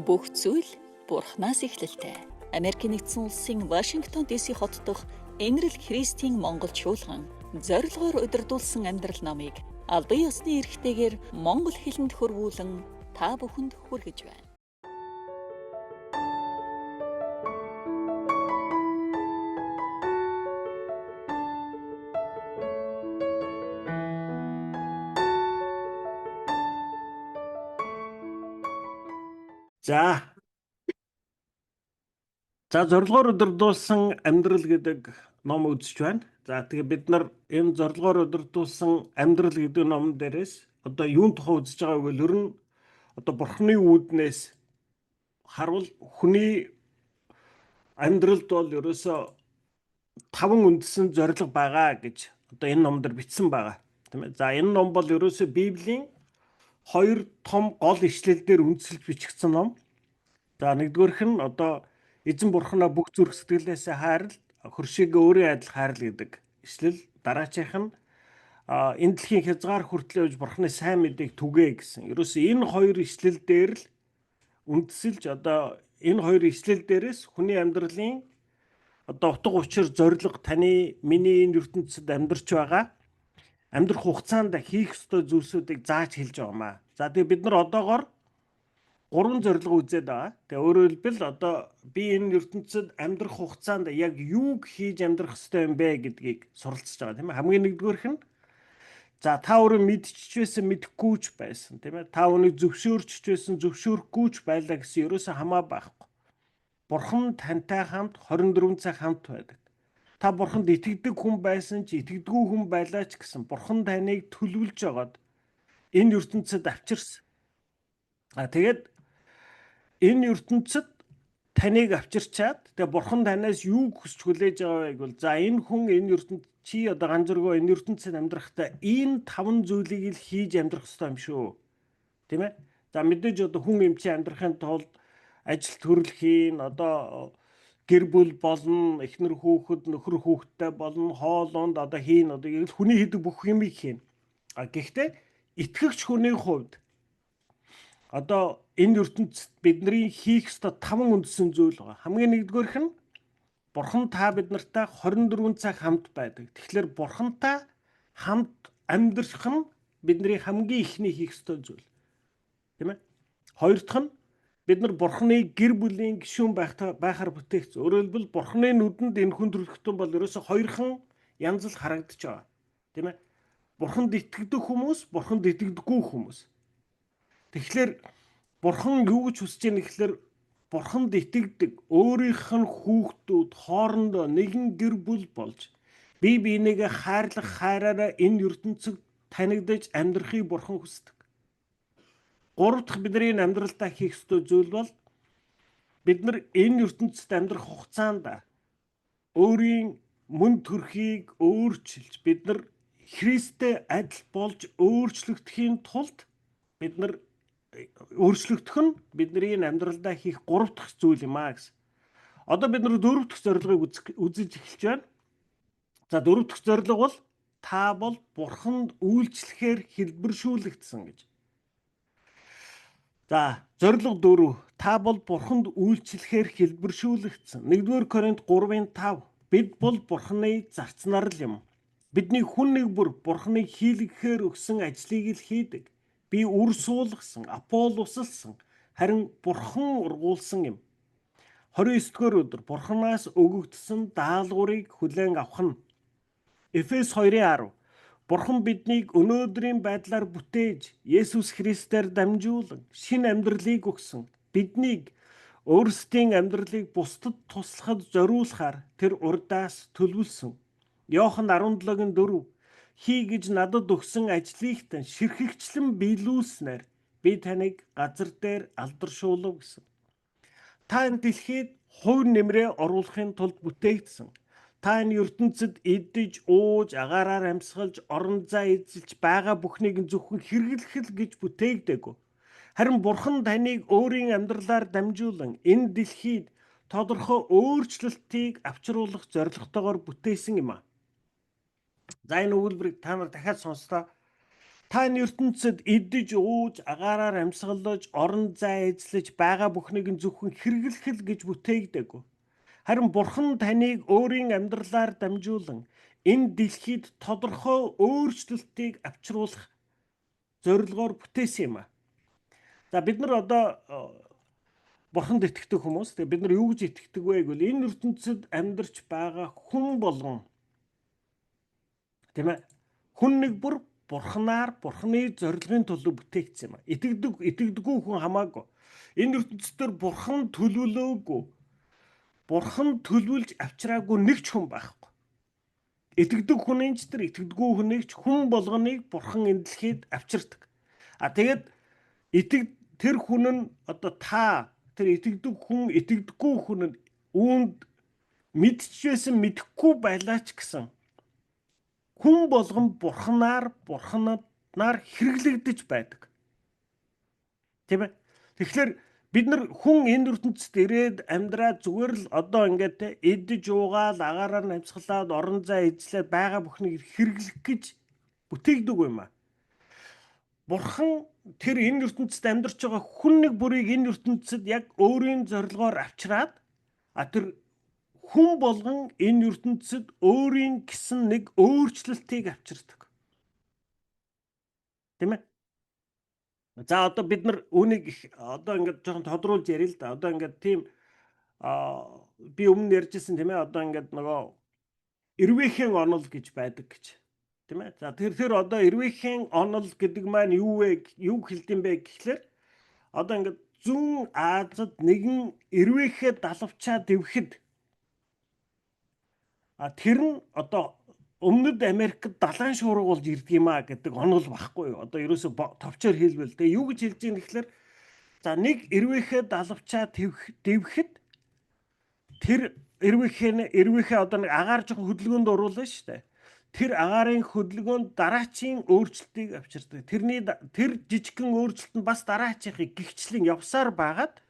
Бүх зүйл Бурханаас эхлэлтэй. Америкийн нэгдсэн улсын Вашингтон DC хот дахь Энэрэл Христийн Монгол чуулган зорилгоор удирдуулсан амьдрал номыг албан ёсны эрхтэйгээр монгол хэлэнд хөрвүүлэн та бүхэнд хүргэж байна. За зорилгоор удирдуулсан амьдрал гэдэг ном үзэж байна. За тэгээ бид нар энэ зорилгоор удирдуулсан амьдрал гэдэг ном дээрээс одоо юун тухай үзэж байгааг вэ? Ер нь одоо Бурхны үүднээс харуул хүний амьдралд бол ерөөсөө таван үндсэн зорилго байгаа гэж одоо энэ ном дээр бичсэн байгаа. Тийм ээ. За энэ ном бол ерөөсөө Библийн хоёр том гол ишлэл дээр үндэслэж бичигдсэн ном. За нэгдүгээрх нь одоо эзэн бурхнаа бүх зүрх сэтгэлээсээ хайрл, хөршийгөө өөрийн адил хайрл гэдэг ишлэл. Дараачих нь энэ дэлхийн хязгаар хүртэл явж бурхны сайн мэдээг түгээ гэсэн. Ерөөсөө энэ хоёр ишлэл дээр л үндэслэж одоо энэ хоёр ишлэл дээрээс хүний амьдралын одоо утга учир зорилго таны миний энэ ертөнцид амьдарч байгаа амьдрах хугацаанд хийх ёстой зүйлсүүдийг зааж хэлж байгаа юм аа. За тэгээ бид нар одоогоор гурван зорилго үзээд байгаа. Тэгээ өөрөөр хэлбэл одоо би энэ ертөнцид амьдрах хугацаанд яг юуг хийж амьдрах ёстой юм бэ гэдгийг суралцж байгаа, тийм ээ. Хамгийн нэгдүгээрх нь за та өөрөө мэдчихсэн мэдэхгүй ч байсан, тийм ээ. Та үүнийг зөвшөөрч байсан, зөвшөөрөхгүй ч байлаа гэсэн ерөөсөө хамаа байхгүй. Бурхан тантай хамт 24 цаг хамт байдаг. Та бурханд итгэдэг хүн байсан ч итгэдэггүй хүн байлаа ч гэсэн бурхан таныг төлөвлөж жагаад энэ ертөнцид авчирсан. А тэгээд энэ ертөнцид таныг авчирчаад тэгээ бурхан танаас юу хүсч хүлээж байгаа вэ гэвэл за энэ хүн энэ ертөнц чи одоо ганц зөргөө энэ ертөнцид амьдрахдаа энэ таван зүйлийг л хийж амьдрах ёстой юм шүү. Тийм ээ? За мэдээж одоо хүн юм чи амьдрахын тулд ажил төрөл хийн, одоо гэр бүл болно, эхнэр хүүхэд, нөхөр хүүхэдтэй болно, хоол унд одоо хийн, одоо яг л хүний хийдэг бүх юмыг хийн. А гэхдээ итгэгч хүний хувьд одоо энэ ертөнцид бидний хийх ёстой таван үндсэн зүйл байгаа. Хамгийн нэгдүгээрх нь Бурхан та бид нартай 24 цаг хамт байдаг. Тэгэхээр Бурхантай хамт амьдрах нь бидний хамгийн эхний хийх ёстой зүйл. Тийм ээ? Хоёр дахь нь бид нар Бурханы гэр бүлийн гишүүн байхаар бүтээгдсэн. Өөрөөр хэлбэл Бурханы нүдэнд энэ хүн төрөлхтөн бол ерөөсө хоёрхан янз л харагдаж байгаа. Тийм ээ? Бурханд итгэдэг хүмүүс, Бурханд итгэдэггүй хүмүүс. Тэгэхээр Бурхан юу гэж хүсэж байгаа гэхээр Бурханд итгэдэг өөрийнх нь хүүхдүүд хоорондоо нэгэн гэр бүл болж бие биенийгээ хайрлах хайраараа энэ ертөнцид танигдаж амьдрахыг Бурхан хүсдэг. Гурав дахь бидний амьдралдаа хийх ёстой зүйл бол бид нар энэ ертөнцид амьдрах хугацаанд өөрийн мөн төрхийг өөрчилж бид нар Христтэй адил болж өөрчлөгдөхийн тулд бид нар өөрчлөгдөх нь бидний амьдралдаа хийх гурав дахь зүйл юм аа гэсэн. Одоо бид нар дөрөв дахь зорилгыг үзэж эхэлж байна. За дөрөв дахь зорилго бол та бол бурханд үйлчлэхээр хэлбэршүүлэгдсэн гэж. За зорилго 4 та бол бурханд үйлчлэхээр хэлбэршүүлэгдсэн. 1-р Коринт 3-5 бид бол бурханы зарцнаар л юм. Бидний хүн нэг бүр бурханы хийлгэхээр өгсөн ажлыг л хийдэг. Би үр суулгасан, Апол усалсан, харин бурхан ургуулсан юм. 29-р өдөр бурханаас өгөгдсөн даалгаврыг хүлээн авах нь. Эфес 2:10 Бурхан биднийг өнөөдрийн байдлаар бүтээж, Есүс Христээр дамжуулан шинэ амьдралыг өгсөн. Биднийг өөрсдийн амьдралыг бусдад туслахад зориулахаар тэр урдаас төлөвлөсөн. Иохан 17:4 хий гэж надад өгсөн ажлыг тань ширхэгчлэн биелүүлснээр би таныг газар дээр алдаршуулав гэсэн. Та энэ дэлхийд хувь нэмрээ оруулахын тулд бүтээгдсэн. Та энэ ертөнцид идэж, ууж, агаараар амьсгалж, орон зай эзэлж байгаа бүхнийг зөвхөн хэрэглэх л гэж бүтээгдээгүй. Харин Бурхан таныг өөрийн амьдралаар дамжуулан энэ дэлхийд тодорхой өөрчлөлтийг авчруулах зорилготойгоор бүтээсэн юм а. За энэ өгүүлбэрийг та нар дахиад сонслоо. Та энэ ертөнцид идэж, ууж, агаараар амьсгалж, орон зай эзлэж байгаа бүхнийг нь зөвхөн хэрэглэх л гэж бүтээгдээгүй. Харин Бурхан таныг өөрийн амьдралаар дамжуулан энэ дэлхийд тодорхой өөрчлөлтийг авчруулах зорилгоор бүтээсэн юм а. За, бид нар одоо Бурханд итгэдэг хүмүүс. Тэгээ бид нар юу гэж итгэдэг вэ гэвэл энэ ертөнцид амьдарч байгаа хүн болгон, тийм ээ, хүн нэг бүр Бурханаар, Бурханы зорилгын төлөө бүтээгдсэн юм а. Итгэдэг, итгэдэггүй хүн хамаагүй. Энэ ертөнцийн Бурхан төлөвлөөгүй. Бурхан төлөвлөж авчираагүй нэг ч хүн байхгүй. Итгэдэг хүний ч тэр итгэдэггүй хүнийг ч хүн болгоныг Бурхан энэ дэлхийд авчирдаг. А тэгээд итэг тэр хүн нь одоо та тэр итгэдэг хүн, итгэдэггүй хүн нь үүнд мэдчихсэн, мэдэхгүй байлаа ч гэсэн хүн болгон бурханаар хэрэглэгдэж байдаг. Тийм ээ. Тэгэхээр бид нар хүн энэ ертөнцид ирээд амьдраад зүгээр л одоо ингээд идэж уугаал, агаараар амьсгалаад, орон зай эзлээд байгаа бүхнийг хэрэглэх гэж бүтээгдэг юм а. Бурхан тэр энэ ертөнцид амьдарч байгаа хүн нэг бүрийг энэ ертөнцид яг өөрийн зорилгоор авчираад, а тэр хүн болгон энэ ертөнцид өөрийн гэсэн нэг өөрчлөлтийг авчирдаг. Тийм ээ? За, одоо бид нар үүнийг их одоо ингээд жоохон тодруулж ярил л да. Одоо ингээд тийм би өмнө ярьжсэн, тийм ээ. Одоо ингээд нөгөө эрвээхэн онол гэж байдаг гэж. Тийм ээ. За, тэр одоо эрвээхэн онол гэдэг маань юу вэ? Юу хэлдэм бэ гэхлээр одоо ингээд зүүн Азад нэгэн эрвээхээ далавчаа дэвхэд а тэр нь одоо Өмнөд Америкт далайн шуурга болж ирдэг юм а гэдэг онол багхгүй юу? Одоо ерөөсө товчоор хэлбэл тэгээ юу гэж хэлж ийм гэхлээр, за, нэг эрвээхээ далавчаа дэвхэд тэр эрвээхээ одоо нэг агаар жоохон хөдөлгөөнд оруулна шүү дээ. Тэр агаарын хөдөлгөөнд дараачийн өөрчлөлтийг авчирдаг. Тэрний тэр жижигхэн өөрчлөлт нь бас дараачийнхыг гихчлэн явсаар байгаад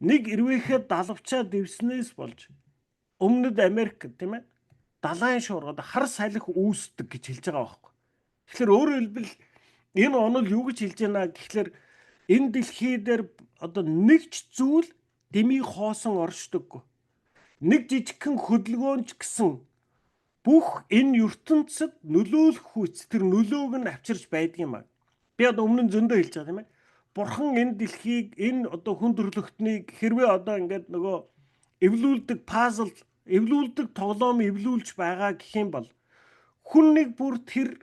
нэг эрвээхээ далавчаа дэвснээс болж Өмнөд Америк, тийм ээ, далайн шуурга, хар салхи үүсдэг гэж хэлж байгаа байхгүй. Тэгэхээр өөрөөр хэлбэл энэ онол юу гэж хэлж байна гэхлээр энэ дэлхий дээр одоо нэг ч зүйл дэмий хоосон оршдоггүй. Нэг жижигхэн хөдөлгөөн ч гэсэн бүх энэ ертөнцид нөлөөлөх хүч, тэр нөлөөг нь авчирч байдаг юм а. Би одоо өмнө нь зөндөө хэлж байгаа, тийм ээ. Бурхан энэ дэлхийг, энэ одоо хүн төрөлхтнийг хэрвээ одоо ингээд нөгөө эвлүүлдэг пазл, эвлүүлдэг тоглоом эвлүүлж байгаа гэх юм бол хүн нэг бүр тэр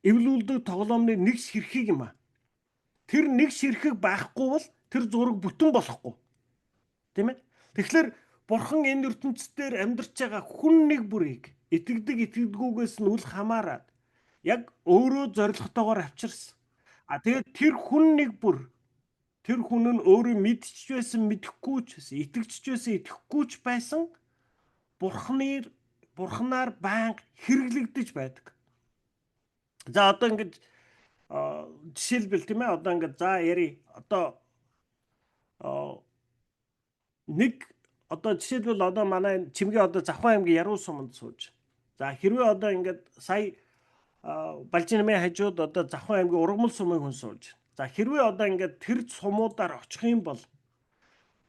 эвлүүлдэг тоглоомны нэг ширхэг юм а. Тэр нэг ширхэг байхгүй бол тэр зураг бүтэн болохгүй. Тийм ээ? Тэгэхээр Бурхан энэ ертөнцийн дээр амьдарч байгаа хүн нэг бүрийг итгэдэг, итгэдэггүйгээс нь үл хамааран яг өөрөө зорилготойгоор авчирсан. А тэгээд тэр хүн нэг бүр, тэр хүн нь өөрөө мэдчихэж байсан, мэдэхгүй ч байсан, итгэжч байсан, итгэхгүй ч байсан бурхнаар байнга хэрэглэгдэж байдаг. За, одоо ингэж жишээлбэл, тийм ээ, одоо ингээд за яри одоо нэг одоо жишээлбэл одоо манай Чимгийн одоо Завхан аймгийн Яруу суманд сууж. За, хэрвээ одоо ингээд сая Балжинамын хажууд одоо Завхан аймгийн Ургамал сумын хүн сууж. За, хэрвээ одоо ингээд тэр сумуудаар очих юм бол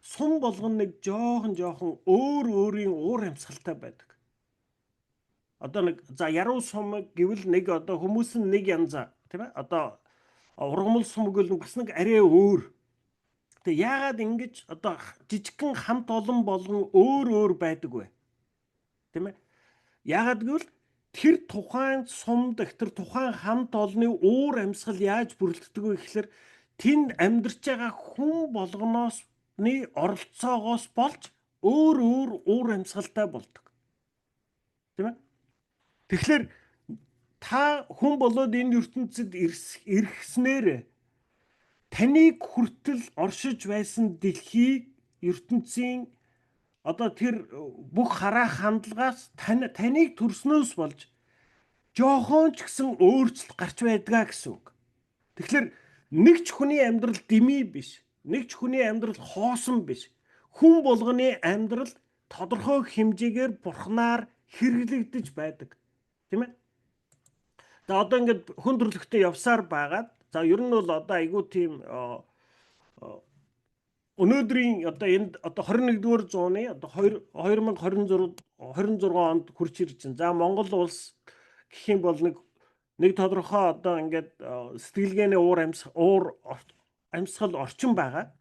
сум болгоно нэг жоохон жоохон өөр өөрийн уур амьсгалтай байдаг. Одоо нэг за Яруу сум гэвэл нэг одоо хүмүүс нь нэг янзаа, тийм ээ. Одоо Ургамал сум гэвэл бас нэг арай өөр. Тэгээ яагаад ингэж одоо жижигхэн хамт олон болгон өөр өөр байдаг вэ? Тийм ээ. Яагаад гэвэл тэр тухайн сум дах, тэр тухайн хамт олонны уур амьсгал яаж бүрэлддэг вэ гэхлээр тэнд амьдарч байгаа хүн болгоноос оролцоогоос болж өөр өөр уур амьсгалтай болдог. Тийм ээ? Тэгэхээр та хүн болоод энэ ертөнцид ирэхснээр таныг хүртэл оршиж байсан дэлхий ертөнцийн одоо тэр бүх хараа хандлагаас таныг төрснөөс болж жоохон ч гэсэн өөрчлөлт гарч байдгаа гэсэн үг. Тэгэхээр нэг ч хүний амьдрал дэмий биш. Нэг ч хүний амьдрал хоосон биш. Хүн болгоны амьдрал тодорхой хэмжээгээр бурхнаар хэрэглэгдэж байдаг. Тийм ээ? За одоо ингээд хүн төрөлхтөө явсаар байгаад за ер нь бол одоо айгүй тийм өнөөдрийн одоо энд одоо 21-р зууны одоо 2026 26 онд хүрч ирж байна. За Монгол улс гэх юм бол нэг тодорхой одоо ингээд сэтгэлгээний уур амьсгал орчин байгаа.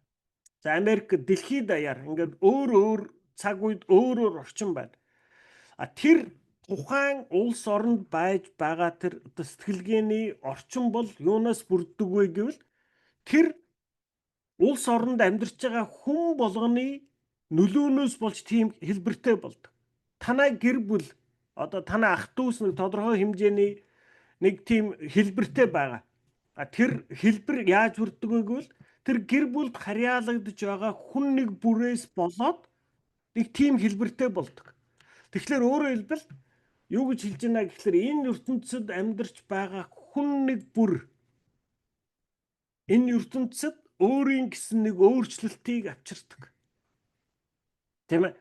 За Америк дэлхийд даяар ингээд өөр өөр цаг үед өөр өөр орчин байна. А тэр тухайн улс оронд байж байгаа тэр одоо сэтгэлгээний орчин бол юунаас бүрддэг вэ гэвэл тэр улс оронд амьдарч байгаа хүн болгоны нөлөөнөөс болж тийм хэлбэртэй болдог. Танай гэр бүл одоо танай ах дүүс нэг тодорхой хэмжээний нэг тийм хэлбэртэй байгаа. А тэр хэлбэр яаж бүрддэг вэ гэвэл тэр гэр бүлд харьяалагдж байгаа хүн нэг бүрээс болоод нэг тийм хэлбэртэй болдог. Тэгэхээр өөрөөр хэлбэл юу гэж хэлж байна гэхлээр энэ ертөнцид амьдарч байгаа хүн нэг бүр энэ ертөнцид өөрийн гэсэн нэг өөрчлөлтийг авчирдаг. Тийм ээ.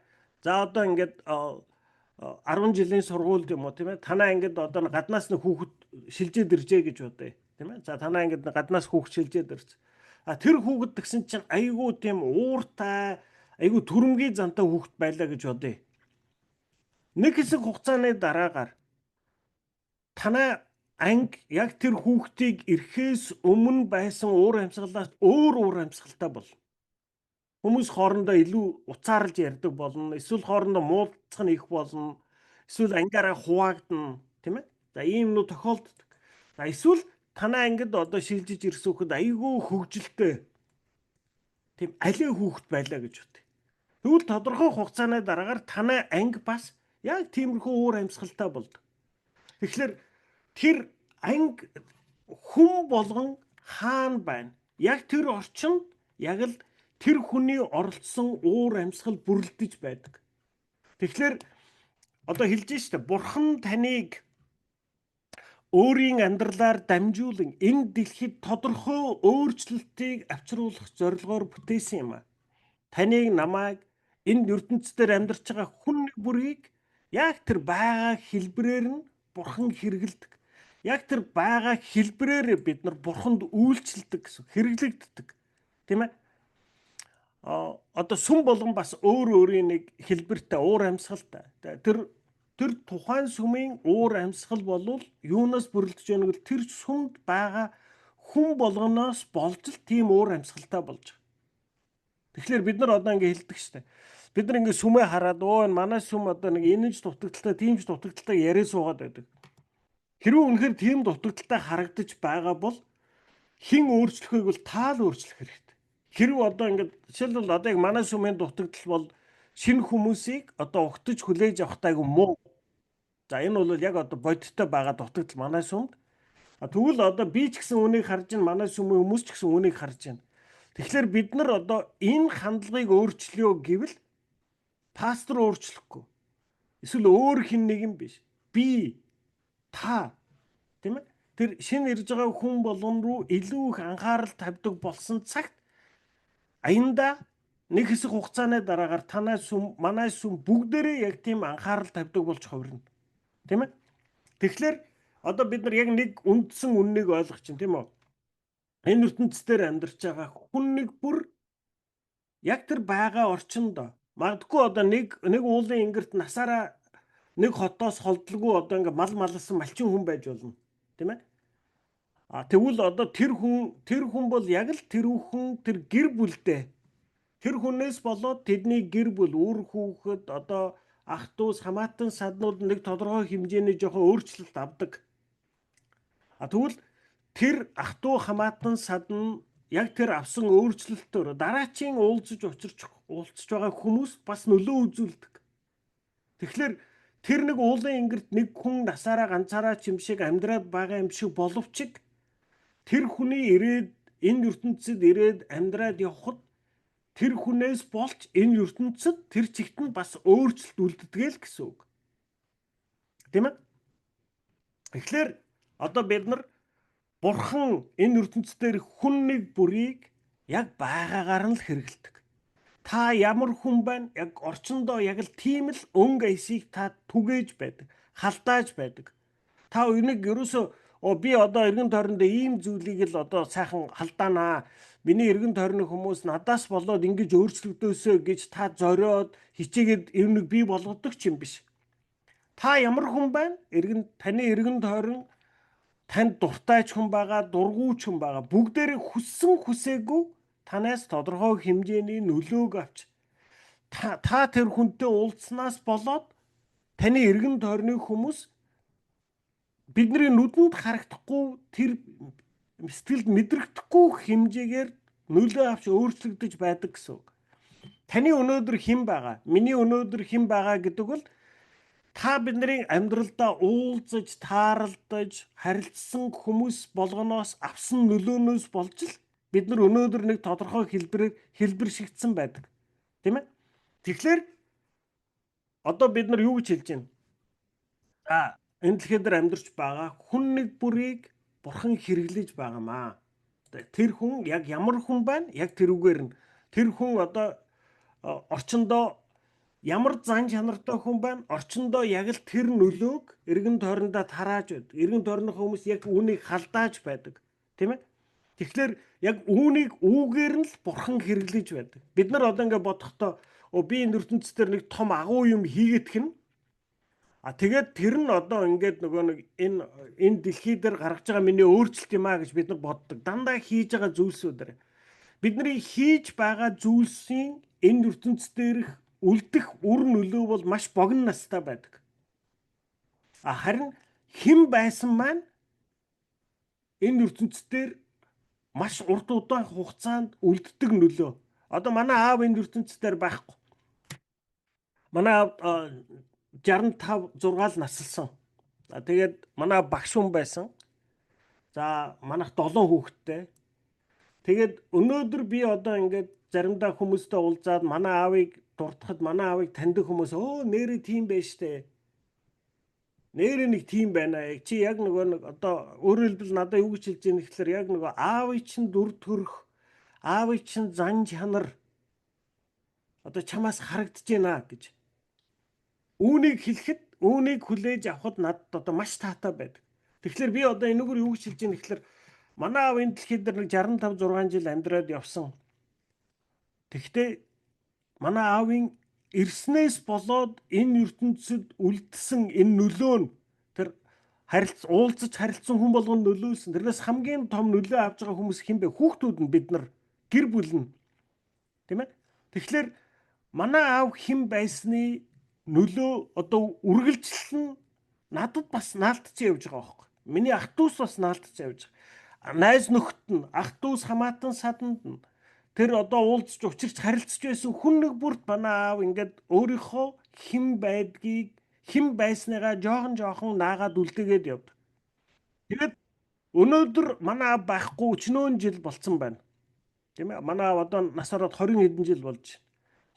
За одоо ингээд 10 жилийн сургуульд юм уу тийм ээ. Танай ангид одоо гаднаас нэг хүүхэд шилжээд иржээ гэж бодъё. Тийм ээ. За танай ангид гаднаас хүүхэд шилжээд ирсэн. А тэр хүүхэд тэгсэн чинь айгүй тийм ууртай, айгүй төрөмгий зантай хүүхэд байлаа гэж бодъё. Нэг хэсэг хугацааны дараагаар танай анги яг тэр хүүхдийг ирэхээс өмнө байсан уур амьсгалаас өөр уур амьсгалтай бол. Хүмүүс хоорондоо илүү уцаарлаж ярьдаг болно. Эсвэл хоорондоо муулцах нь их болно. Эсвэл ангиараа хуваагдана, тийм ээ? За ийм юмнууд тохиолддог. За эсвэл танай ангид одоо шилжиж ирсэн хүүхэд айгүй хөгжилтэй тийм алин хүүхэд байлаа гэж бодъё. Тэгвэл тодорхой хугацааны дараагаар танай анги бас яг тиймэрхүү уур амьсгалтай болдог. Тэгэхээр тэр анги хүн болгон хаана байна? Яг тэр орчинд яг л тэр хүний оролцсон уур амьсгал бүрэлдэж байдаг. Тэгэхээр одоо хэлж штэ бурхан таныг өөрийн амьдралаар дамжуулан энэ дэлхийд тодорхой өөрчлөлтийг авчруулах зорилгоор бүтээсэн юм а. Таныг намайг энэ ертөнцийн амьдарч байгаа хүн нэг бүрийг яг тэр байгаа хэлбэрээр нь бурхан хэрэгэлдэг. Яг тэр байгаа хэлбэрээр бид нар бурханд үйлчлдэг гэсэн хэрэглэгддэг. Тийм ээ? А одоо сүм болгон бас өөр өөрийн нэг хэлбэртэй уур амьсгалтай. Тэр тэр тухайн сүмийн уур амьсгал болвол юунаас бүрэлдэж байна гэвэл тэр сүмд байгаа хүн болгоноос болж л тийм уур амьсгалтай болж байгаа. Тэгэхээр бид нар одоо ингэ хэлдэг штэ. Бид нар ингэ сүмээ хараад өө энэ манай сүм одоо нэг энэ ч дутагдалтай, тийм ч дутагдалтай яриа суугаад байдаг. Хэрвээ үнэхээр тийм дутагдалтай харагдаж байгаа бол хэн өөрчлөхийг бол та л өөрчлөх хэрэгтэй. Хэрвээ одоо ингэ жишээлбэл одоо яг манай сүмийн дутагдал бол шинэ хүмүүсийг одоо угтаж хүлээж авахтай айгу муу. За энэ бол яг одоо бодиттой байгаа дутагдал манай сүмд. А тэгвэл одоо би ч гэсэн үнийг харж байна, манай сүмийн хүмүүс ч гэсэн үнийг харж байна. Тэгэхээр бид нар одоо энэ хандлагыг өөрчлөё гэвэл пастор өөрчлөхгүй. Эсвэл өөр хэн нэгэн биш. Би та тийм ээ. Тэр шинэ ирж байгаа хүн болгон руу илүү их анхаарал тавьдаг болсон цагт аяндаа нэг хэсэг хугацааны дараагаар танай сүм, манай сүм бүгдээрээ яг тийм анхаарал тавьдаг болж хувирна. Тийм ээ? Тэгэхээр одоо бид нар яг нэг үндсэн үннийг ойлгох чинь тийм үү? Энэ ертөнцийн амьдарч байгаа хүн нэг бүр яг тэр байгаа орчинд магадгүй одоо нэг нэг уулын ингэрт насаараа нэг хотоос холдолгүй одоо ингээ мал малсан малчин хүн байж болно. Тийм ээ? А тэгвэл одоо тэр хүн бол яг л тэр хүн тэр гэр бүлдээ тэр хүнээс болоод тэдний гэр бүл үр хүүхэд одоо ах дүүс хамаатан саднууд нэг тодорхой хэмжээний жоохон өөрчлөлт авдаг. А тэгвэл тэр ах дүү хамаатан садн яг тэр авсан өөрчлөлтөөр дараачийн уулзаж учирч уулзж байгаа хүмүүс бас нөлөө үзүүлдэг. Тэгэхээр тэр нэг уулын ингэрт нэг хүн насаараа ганцаараа ч юм шиг амьдраад байгаа юм шиг боловч тэр хүний ирээд энэ ертөнцид ирээд амьдраад явхад тэр хүнээс болж энэ ертөнцид тэр чигт нь бас өөрчлөлт үлддэг л гэсэн үг. Тийм ээ? Тэгэхээр одоо бид нар бурхан энэ ертөнцийн хүн нэг бүрийг яг байгаагаар нь л хэрэгэлдэг. Та ямар хүн байна? Яг орчиндоо яг л тийм л өнгө аясыг та түгээж байдаг, халдааж байдаг. Та үнийг ерөөсөө Би одоо эргэн тойрондоо ийм зүйлийг л одоо сайхан халдаанаа. Миний эргэн тойрны хүмүүс надаас болоод ингэж өөрчлөгдөөсөө гэж та зориод хичээгээд юм нэг бий болгодог ч юм биш. Та ямар хүн байна? Таны эргэн тойрон танд дуртай ч хүн байгаа, дургүй ч хүн байгаа. Бүгдээрээ хүссэн хүсээгүй танаас тодорхой хэмжээний нөлөөг авч та тэр хүнтэй уулзсанаас болоод таны эргэн тойрны хүмүүс бидний нүдэнд харагдахгүй, тэр сэтгэлд мэдрэгдэхгүй хэмжээгээр нөлөө авч өөрчлөгдөж байдаг гэсэн үг. Таны өнөөдөр хэн байгаа? Миний өнөөдөр хэн байгаа гэдэг бол та бидний амьдралдаа уулзаж, тааралдаж, харилцсан хүмүүс болгоноос авсан нөлөөнөөс болж л бид нар өнөөдөр нэг тодорхой хэлбэрээр хэлбэршигдсэн байдаг. Тийм ээ? Тэгэхээр одоо бид нар юу гэж хэлж байна? За, энэ дэлхий дээр амьдарч байгаа хүн нэг бүрийг бурхан хэрэглэж байгаамаа. Тэр хүн яг ямар хүн байна? Яг тэрүүгээр нь тэр хүн одоо орчиндоо ямар зан чанартай хүн байна? Орчиндоо яг л тэр нөлөөг эргэн тойрондоо тарааж байдаг. Эргэн тойрных хүмүүс яг үүнийг халдааж байдаг. Тийм ээ? Тэгэхээр яг үүнийг үүгээр нь л бурхан хэрэглэж байдаг. Бид нар одоо ингэ бодохдоо би энэ ертөнцийн дээр нэг том агуу юм хийгээдэх нь. А тэгээд тэр нь одоо ингээд нөгөө нэг энэ дэлхий дээр гаргаж байгаа миний өөрчлөлт юм а гэж бид нар боддог. Дандаа хийж байгаа зүйлсүүдээр. Бидний хийж байгаа зүйлсийн энэ ертөнц дээрх үлдэх үр нөлөө бол маш богино настай байдаг. А харин хэн байсан маань энэ ертөнц дээр маш урт удаан хугацаанд үлддэг нөлөө. Одоо манай аав энэ ертөнц дээр байхгүй. Манай аав 65 6 л насалсан. За тэгээд манай багш хүн байсан. За манайх 7 хүүхэдтэй. Тэгээд өнөөдөр би одоо ингээд заримдаа хүмүүстэй уулзаад манай аавыг дуртахад манай аавыг таньдаг хүмүүс нэрээ тийм байж штэ. Нэрээ нэг тийм байна. Яг чи яг нөгөө нэг одоо өөрөөр хэлбэл надад юу гэж хэлж байгаа гэхэлэр яг нөгөө аавыг чинь дүр төрх, аавыг чинь зан чанар одоо чамаас харагдаж байна гэж. Үүнийг хэлэхэд, үүнийг хүлээж авахд надад одоо маш таатай байдаг. Тэгэхээр би одоо энэгээр юу гэж хэлж байгаа гэхэлэр манай аав энэ дэлхий дээр нэг 65 6 жил амьдраад явсан. Тэгэхдээ манай аавын ирснээс болоод энэ ертөнцид үлдсэн энэ нөлөө нь тэр уулзаж харилцсан хүн болгонд нөлөөлсөн. Тэрнээс хамгийн том нөлөө авч байгаа хүмүүс хэн бэ? Хүүхдүүд нь, бид нар, гэр бүл нь. Тийм ээ? Тэгэхээр манай аав хэн байсны нөлөө одоо үргэлжлэл нь надад бас наалтчихсан явж байгаа байхгүй. Миний ах дүүс бас наалтчихсан явж байгаа. Найз нөхөд нь, ах дүүс хамаатан саданд нь тэр одоо уулзч учирч харилцаж байсан хүн нэг бүрт манай аав ингээд өөрийнхөө хэн байдгийг, хэн байсныгаа жоохон жоохон наагаад үлдээгээд явдаг. Тэгээд өнөөдөр манай аав байхгүй өчнөөн жил болцсон байна. Тийм ээ? Манай аав одоо нас ороод 20 хэдэн жил болж байна.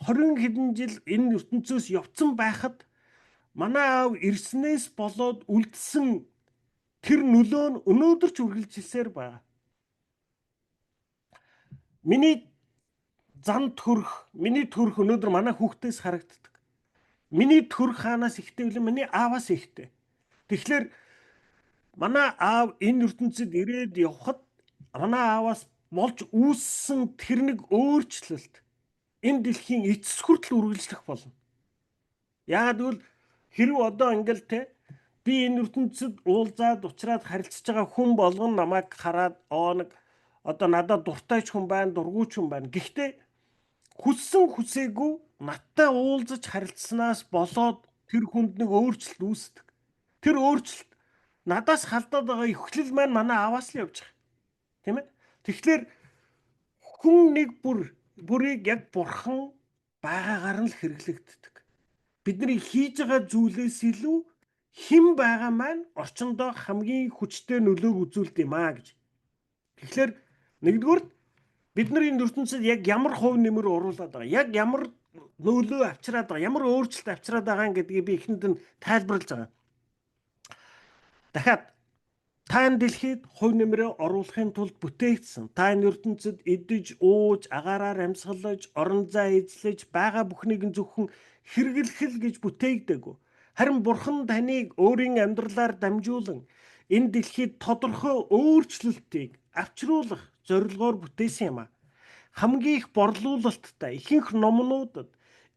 20 хэдэн жил энэ ертөнцөөс явцсан байхад манай аав ирснээс болоод үлдсэн тэр нөлөө нь өнөөдөр ч үргэлжилсээр байгаа. Миний зан төрх, миний төрх өнөөдөр манай хүүхдээс харагддаг. Миний төрх хаанаас ихтэй вэ? Миний ааваас ихтэй. Тэгэхээр манай аав энэ ертөнцид ирээд явхад манай ааваас болж үүссэн тэр нэг өөрчлөлт энэ дэлхийн эцэс хүртэл үргэлжлэх болно. Яагаад гэвэл хэрв одоо ингээл те би энэ ертөнцид уулзаад уучраад харилцаж байгаа хүн болгон намайг хараад нэг одоо надад дуртай ч хүн байна, дургүй ч хүн байна. Гэхдээ хүссэн хүсээгүй надтай уулзаж харилцсанаас болоод тэр хүнд нэг өөрчлөлт үүсдэг. Тэр өөрчлөлт надаас халдаад байгаа эхлэл маань манай ааваас л явж байгаа. Тийм ээ? Тэгэхээр хүн нэг бүрийг яг бурхан байгаагаар нь л хэрэглэгддэг. Бидний хийж байгаа зүйлээс илүү хэн байгаа маань орчиндөө хамгийн хүчтэй нөлөөг үзүүлдэг юм аа гэж. Тэгэхээр нэгдүгээр бид нар энэ ертөнцид яг ямар хувь нэмэр оруулаад байгаа, яг ямар нөлөө авчираад байгаа, ямар өөрчлөлт авчираад байгаа гэдгийг би эхэнд нь тайлбарлаж байгаа. Дахиад та энэ дэлхийд хувь нэмрээ оруулахын тулд бүтээгдсэн. Та энэ ертөнцид идэж, ууж, агаараар амьсгалаж, орон зай эзлэж, байгаа бүхнийг нь зөвхөн хэрэглэх л гэж бүтээгдээгүй. Харин Бурхан таныг өөрийн амьдралаар дамжуулан энэ дэлхийд тодорхой өөрчлөлтийг авчруулах зорилгоор бүтээсэн юм а. Хамгийн их борлуулалттай ихэнх номнуудад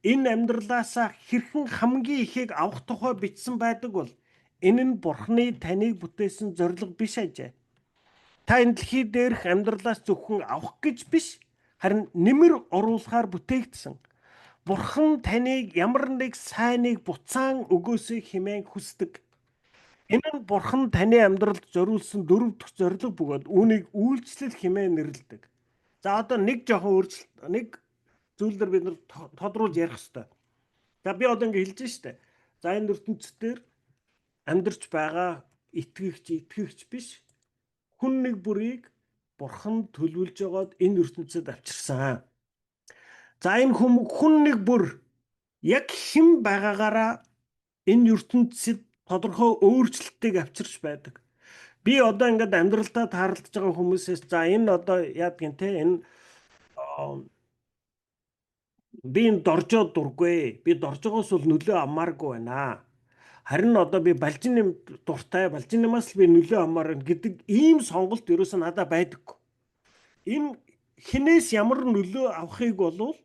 энэ амьдралаасаа хэрхэн хамгийн ихийг авах тухай бичсэн байдаг бол энэ нь Бурхны таныг бүтээсэн зорилго биш ажээ. Та энэ дэлхий дээрх амьдралаас зөвхөн авах гэж биш, харин нэмэр оруулахаар бүтээгдсэн. Бурхан таныг ямар нэг сайныг буцаан өгөөсэй хэмээн хүсдэг. Энэ нь Бурхан таны амьдралд зориулсан дөрөв дэх зорилго бөгөөд үүнийг үйлчлэл хэмээн нэрлэдэг. За, одоо нэг жоохон өөрчлөлт, нэг зүйл дээр бид нар тодруулж ярих хэрэгтэй. За, би одоо ингэ хэлж штэ. За, энэ ертөнцийн дээр амьдарч байгаа итгэгч, итгэгч биш хүн нэг бүрийг Бурхан төлөвлөж байгаад энэ ертөнцөд авчирсан. За, энэ хүн нэг бүр яг хэн байгаагаараа энэ ертөнцид тодорхой өөрчлөлтийг авчирч байдаг. Би одоо ингээд амьдралдаа тааралдаж байгаа хүмүүсээс, за, энэ одоо яадгийн те, энэ би энэ доржоо дургүй. Би доржоогоос бол нөлөө авмааргүй байна. Харин одоо би балжин нэм дуртай, балжин нэмээс л би нөлөө авмаар байна гэдэг ийм сонголт ерөөсөө надад байдаггүй. Энэ хинээс ямар нөлөө авахыг болвол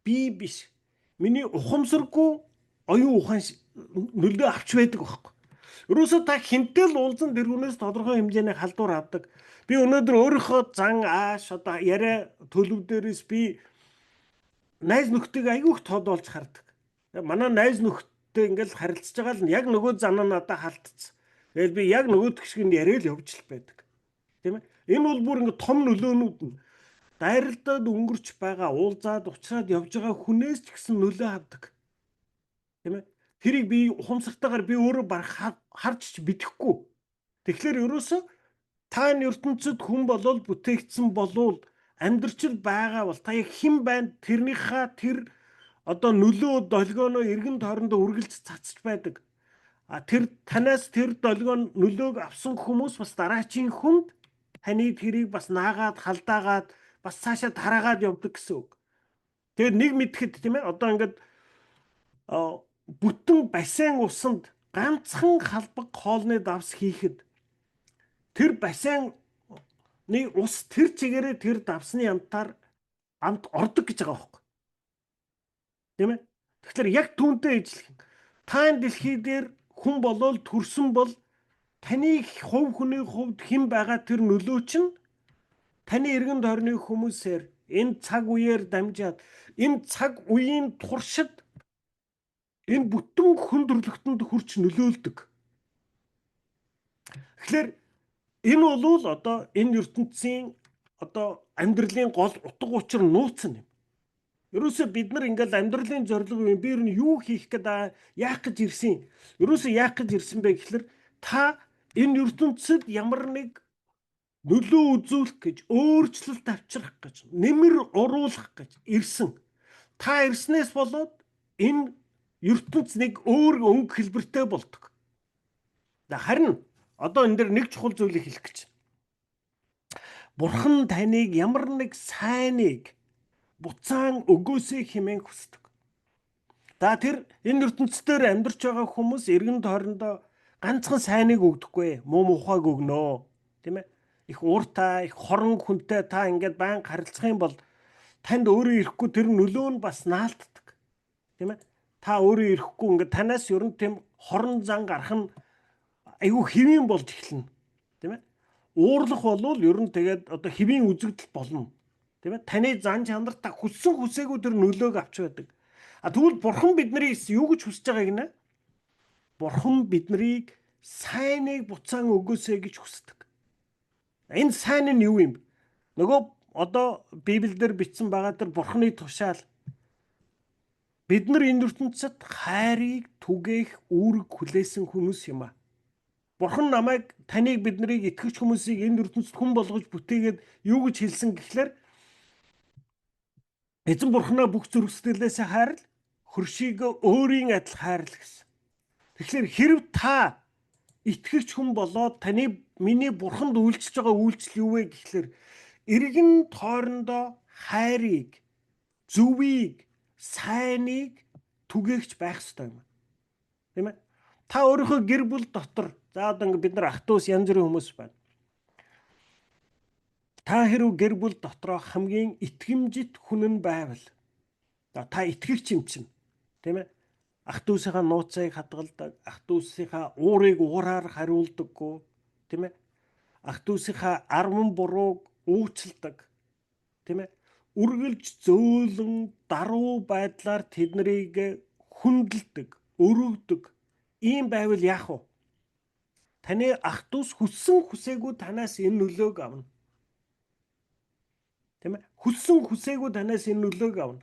би биш. Миний ухамсаргүй оюун ухаан нөлөө авч байдаг байхгүй. Ерөөсөө та хинтэл уулзан тэр хүнээс тодорхой хэмжээний халдвар авдаг. Би өнөөдөр өөрийнхөө зан ааш, одоо яриа төлөв дээрээс би найз нөхдийг айгүйх тодоолж хардаг. Манай найз нөхдөд ингээл харилцаж байгаа л яг нөгөө зан нь надад халдцсан. Тэгэл би яг нөгөөх шиг нь яриад л явж л байдаг. Тийм ээ? Энэ бол бүр ингээ том нөлөөнүүд нь дайралтад өнгөрч байгаа, уулзаад уучраад явж байгаа хүнээс ч гэсэн нөлөө авдаг. Тийм ээ? Тэрийг би ухамсартайгаар би өөрөө баг харж ч мэдэхгүй. Тэгэхээр ерөөсөө та энэ ертөнцид хүн болол бүтээгдсэн болвол, амьдрчил байгаа бол та яг хэн байна, тэрнийхээ тэр одоо нөлөө долгионоо эргэн тойрондоо үргэлж цацж байдаг. А тэр танаас тэр долгион нөлөөг авсан хүмүүс бас дараачийн хүнд таны тэрийг бас наагаад, халдаагаад, бас цаашаа тараагаад явдаг гэсэн үг. Тэгээд нэг мэдхэд, тийм ээ, одоо ингээд бүтэн бассейн усанд ганцхан халбаг хоолны давс хийхэд тэр бассейны ус тэр чигээрээ тэр давсны амтаар амт ордог гэж байгаа байхгүй. Тийм ээ? Тэгэхээр яг түүнтэй ижилхэн та энэ дэлхий дээр хүн болол төрсөн бол таны хувь хүний хувьд хэн байгаа тэр нөлөө чинь таны эргэн тойрны хүмүүсээр энэ цаг үеэр дамжаад энэ цаг үеийн туршид энэ бүтэн хүн төрөлхтөнд хүрч нөлөөлдөг. Тэгэхээр энэ бол одоо энэ ертөнцийн одоо амьдралын гол утга учир, нууц юм. Ерөөсөө бид нар ингээл амьдралын зорилго юм, би ер нь юу хийх гээд, яах гэж ирсэн? Ерөөсөө яах гэж ирсэн бэ гэхэлэр та энэ ертөнцид ямар нэг нөлөө үзүүлэх гэж, өөрчлөлт авчрах гэж, нэмэр оруулах гэж ирсэн. Та ирснээс болоод энэ ертөнц нэг өөр өнгө хэлбэртэй болдог. Харин одоо энэ дэр нэг чухал зүйлийг хэлэх гэж. Бурхан таныг ямар нэг сайныг буцаан өгөөсэй хэмээн хүсдэг. За, тэр энэ ертөнцийн амьдарч байгаа хүмүүс эргэн тойрондоо ганцхан сайныг өгдөггүй, муу мухайг өгнө. Тийм ээ? Их ууртай, их хорон хүнтэй та ингээд байнга харилцах юм бол танд өөрөө ирэхгүй тэр нөлөө нь бас наалтдаг. Тийм ээ? Та өөрөө ирэхгүй ингээд танаас ер нь тийм хорон зан гарах нь айгүй хэвийн болж эхэлнэ. Тийм ээ? Уурлах болвол ер нь тэгээд одоо хэвийн үзэгдэл болно. Тийм ээ? Таны зан чанар та хүссэн хүсээгүй тэр нөлөөг авч байдаг. А тэгвэл Бурхан биднийг юу гэж хүсэж байгааг нэ? Бурхан биднийг сайныг буцаан өгөөсэй гэж хүсдэг. Энэ сайн нь юу юм? Нөгөө одоо Библиэлд бичсэн байгаа тэр Бурханы тушаал, бид нар энэ ертөнцид хайрыг түгээх үүрэг хүлээсэн хүмүүс юм а. Бурхан намайг, таныг, биднийг, итгэгч хүмүүсийг энэ ертөнцид хүн болгож бүтээгээд юу гэж хэлсэн гэхлээр эзэн Бурханаа бүх зүрх сэтгэлээсээ хайрл, хөршийгөө өөрийн адил хайрл гэсэн. Тэгэхээр хэрв та итгэгч хүн болоод таны, миний Бурханд үйлчилж байгаа үйлчлэл юу вэ гэхлээр эргэн тойрондоо хайрыг, зөвийг, сайныг түгээгч байх ёстой юм. Тийм ээ? Та өөрийнхөө гэр бүл дотор, за одоо ингэ бид нар ах дүүс янз бүрийн хүмүүс байна. Та хэрв гэр бүл дотроо хамгийн итгэмжит хүн нь байвал, за та итгэгч юм чинь, тийм ээ? Ах дүүсийнхаа нууцыг хадгалдаг, ах дүүсийнхаа уурыг уураар хариулдаггүй, тийм ээ? Ах дүүсийнхаа арван бурууг уучладаг, тийм ээ? Үргэлж зөөлөн даруй байдлаар тэднийг хүндэлдэг, өргөдөг. Ийм байвал яах вэ? Таны ах дүүс хүссэн хүсээгүй танаас энэ нөлөөг авна. Тийм ээ? Хүссэн хүсээгүй танаас энэ нөлөөг авна.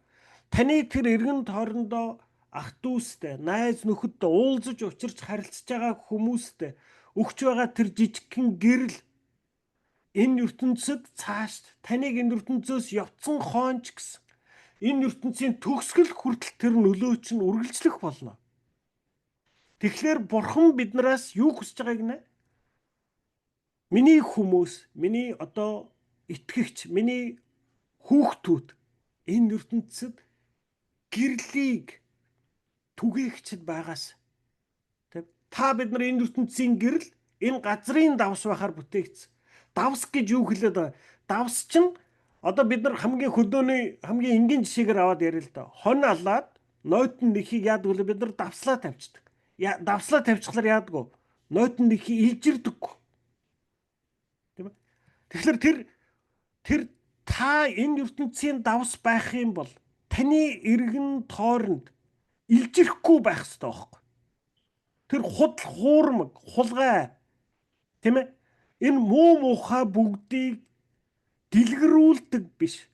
Таны тэр эргэн тойрондоо ах дүүстэй, найз нөхөдтэй уулзаж учирч харилцаж байгаа хүмүүстэй өгч байгаа тэр жижигхэн гэрэл энэ ертөнцид цааш таныг энэ ертөнцөөс явцсан хойно ч гэсэн энэ ертөнцийн төгсгөл хүртэл тэр нөлөө чинь үргэлжлэх болно. Тэгэхээр Бурхан биднээс юу хүсэж байгааг нэ? Миний хүмүүс, миний одоо итгэгч, миний хүүхдүүд энэ ертөнцид гэрлийг түгээгчд байгаас, тийм, та бид нар энэ ертөнцийн гэрэл, энэ газрын давс байхаар бүтээгдсэн. Давс гэж юу хэлээд байгаа? Давс чинь одоо бид нар хамгийн хөдөөний хамгийн энгийн жишээгээр аваад яриа л да. Хонь алаад нойтон нэхийг яадаг вэ? Бид нар давслаа тавьчихдаг. Давслаа тавьчихлаар яадаг вэ? Нойтон нэхийг илжирдэггүй. Тийм ээ? Тэгэхээр тэр та энэ ертөнцийн давс байх юм бол таны эргэн тойронд илжирэхгүй байх хэрэгтэй байхгүй. Тэр худал хуурмаг, хулгай, тийм ээ? Энэ муу муухай бүгдийг дэлгэрүүлдэг биш.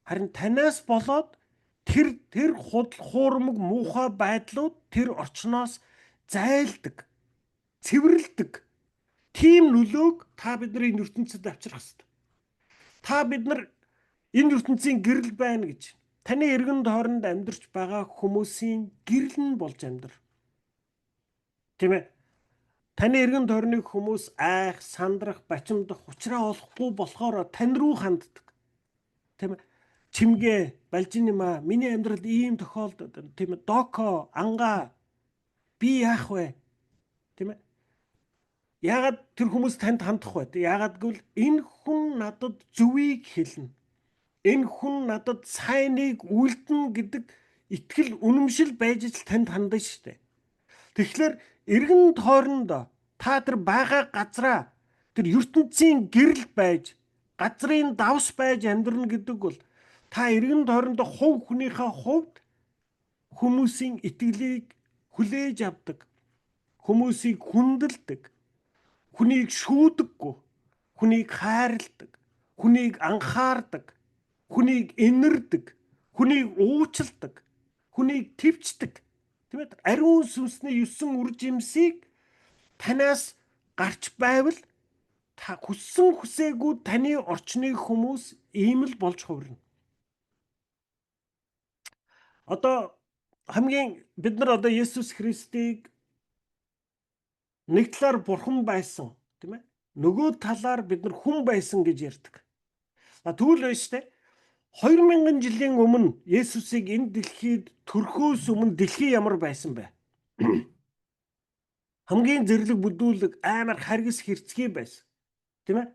Харин танаас болоод тэр худал хуурмаг муухай байдлууд тэр орчноос зайлдаг, цэвэрлдэг. Тийм нөлөөг та бидний ертөнцид авчрах хэрэгтэй. Та бид нар энэ ертөнцийн гэрэл байна гэж таны эргэн тойронд амьдарч байгаа хүмүүсийн гэрэл нь болж амьдр. Тийм ээ? Таны эргэн тойрны хүмүүс айх, сандрах, бачимдах, учраа олохгүй болохоор тань руу ханддаг. Тийм ээ? Чимгээ, балжин юм аа, миний амьдралд ийм тохиолдод, тийм ээ, доко, ангаа, би яах вэ? Тийм ээ? Яагаад тэр хүмүүс танд хандах вэ? Яагаад гэвэл энэ хүн надад зөвийг хэлнэ. Энэ хүн надад сайныг үлдэнэ гэдэг итгэл үнэмшил байж л танд хандана шүү дээ. Тэгэхээр эргэн тойронд та тэр байгаа газраа тэр ертөнцийн гэрэл байж, газрын давс байж амьдрна гэдэг бол та эргэн тойронд хувь хүнийхээ хувьд хүмүүсийн итгэлийг хүлээж авдаг, хүмүүсийг хүндэлдэг, хүнийг шүүдэггүй, хүнийг хайрладаг, хүнийг анхаардаг, хүнийг инэрдэг, хүнийг уучладаг, хүнийг твчдэг. Тийм ээ? Ариун сүнсний 9 үр жимсийг танаас гарч байвал та хүссэн хүсээгүй таны орчны хүмүүс ийм л болж хувирна. Одоо хамгийн бид нар одоо Есүс Христийг нэг талаар бурхан байсан, тийм ээ? Нөгөө талаар бид нар хүн байсан гэж ярьдаг. А тэгвэл байж тээ 2000 жилийн өмнө Есүсийг энэ дэлхийд төрхөөс өмнө дэлхий ямар байсан бэ? Хамгийн зэрлэг бүдүүлэг амар харгас хэрцгий байсан. Тийм ээ?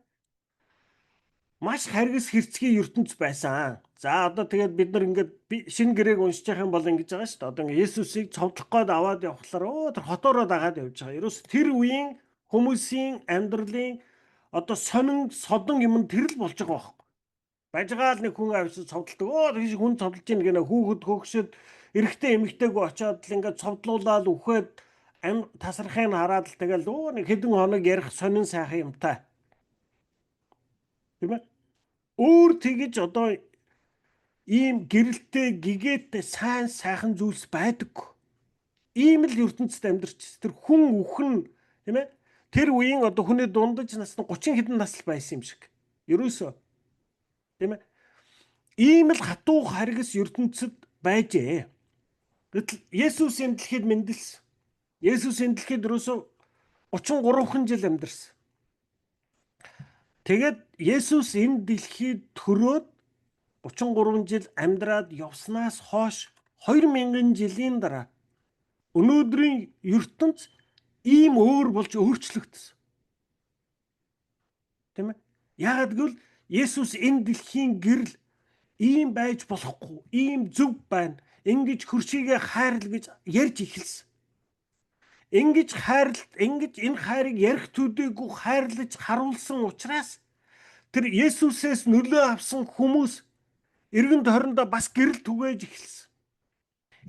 Маш харгас хэрцгий ертөнц байсан. За одоо тэгээд бид нар ингээд шинэ гэрээг уншиж явах юм бол ингэж байгаа шүү дээ. Одоо ингээд Есүсийг цовдлох гээд аваад явхлаар тэр хотоороо дагаад явж байгаа. Ерөөс тэр үеийн хүмүүсийн амьдралын одоо сонин содон юм тэр л болж байгаа байхгүй. Байж байгаа л нэг хүн авчиж цовдолдог. Оо тийш хүн цовдолж ийн гэнэ хүүхэд хөгшөд эрэгтэй эмэгтэйгөө очиод л ингээд цовдлуулаад үхээд ам тасрахыг хараад л тэгэл нэг хэдэн хоног ярих сонин сайхан юмтай. Тийм ээ? Өөр тэгэж одоо ийм гэрэлтэй гэгээтэй сайн сайхан зүйлс байдаггүй. Ийм л ертөнцид амьдарч тэр хүн үхэн, тийм ээ? Тэр үеийн одоо хүний дундаж нас нь 30 хэдэн нас л байсан юм шиг. Ерөөсөө тийм ээ? Ийм л хатуу харгас ертөнцид байжээ. Гэтэл Есүс энэ дэлхийд мэндэлсэн. Есүс энэ дэлхийд ерөөсөө 33 жил амьдарсан. Тэгээд Есүс энэ дэлхийд төрөөд 33 жил амьдраад явснаас хойш 2000 жилийн дараа өнөөдрийн ертөнц Ийм өөр болж өөрчлөгдсөн. Тийм ээ? Яагаад гэвэл Есүс энэ дэлхийн гэрэл ийм байж болохгүй, ийм зөв байна. Ингэж хөршийгээ хайрл гэж ярьж эхэлсэн. Ингэж хайрлалт, ингэж энэ хайрыг ярих төдийгүй хайрлаж харуулсан учраас тэр Есүсээс нөлөө авсан хүмүүс эргэн тойрондоо бас гэрэл түгээж эхэлсэн.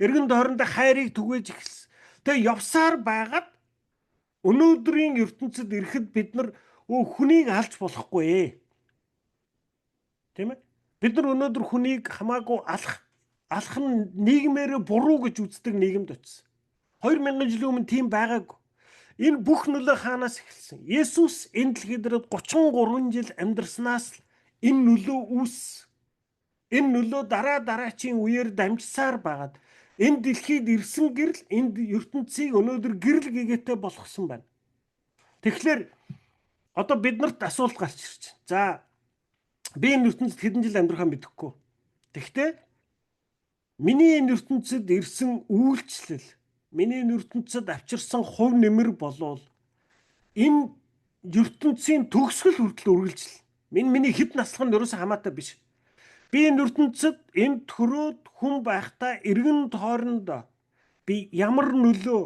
Эргэн тойрондоо хайрыг түгээж эхэлсэн. Тэгээ явсаар байгаад өнөөдрийн ертөнцид ирэхэд бид нар хүнийг алж болохгүй ээ. Тийм ээ? Бид нар өнөөдөр хүнийг хамаагүй алах нь нийгмээр буруу гэж үздэг нийгэмд очсон. 2000 жилийн өмнө тийм байгаагүй. Энэ бүх нөлөө хаанаас эхэлсэн? Есүс энэ дэлхий дээр 33 жил амьдарснаас энэ нөлөө үүссэн. Энэ нөлөө дараа дараачийн үеэр дамжсаар байгаад энэ дэлхийд ирсэн гэрэл энд ертөнцийг өнөөдөр гэрэл гэгээтэй болгосон байна. Тэгэхээр одоо бид нарт асуулт гарч ирж байна. За, би энэ ертөнцид хэдэн жил амьдрахаа мэдэхгүй. Тэгэхдээ миний энэ ертөнцид ирсэн үйлчлэл, миний энэ ертөнцид авчирсан хувь нэмэр болвол энэ ертөнцийн төгсгөл хүртэл үргэлжлэнэ. Миний хэд наслах нь ерөөсөө хамаатай биш. Би энэ ертөнцид энэ төрөөд хүн байхдаа эргэн тойронд би ямар нөлөө,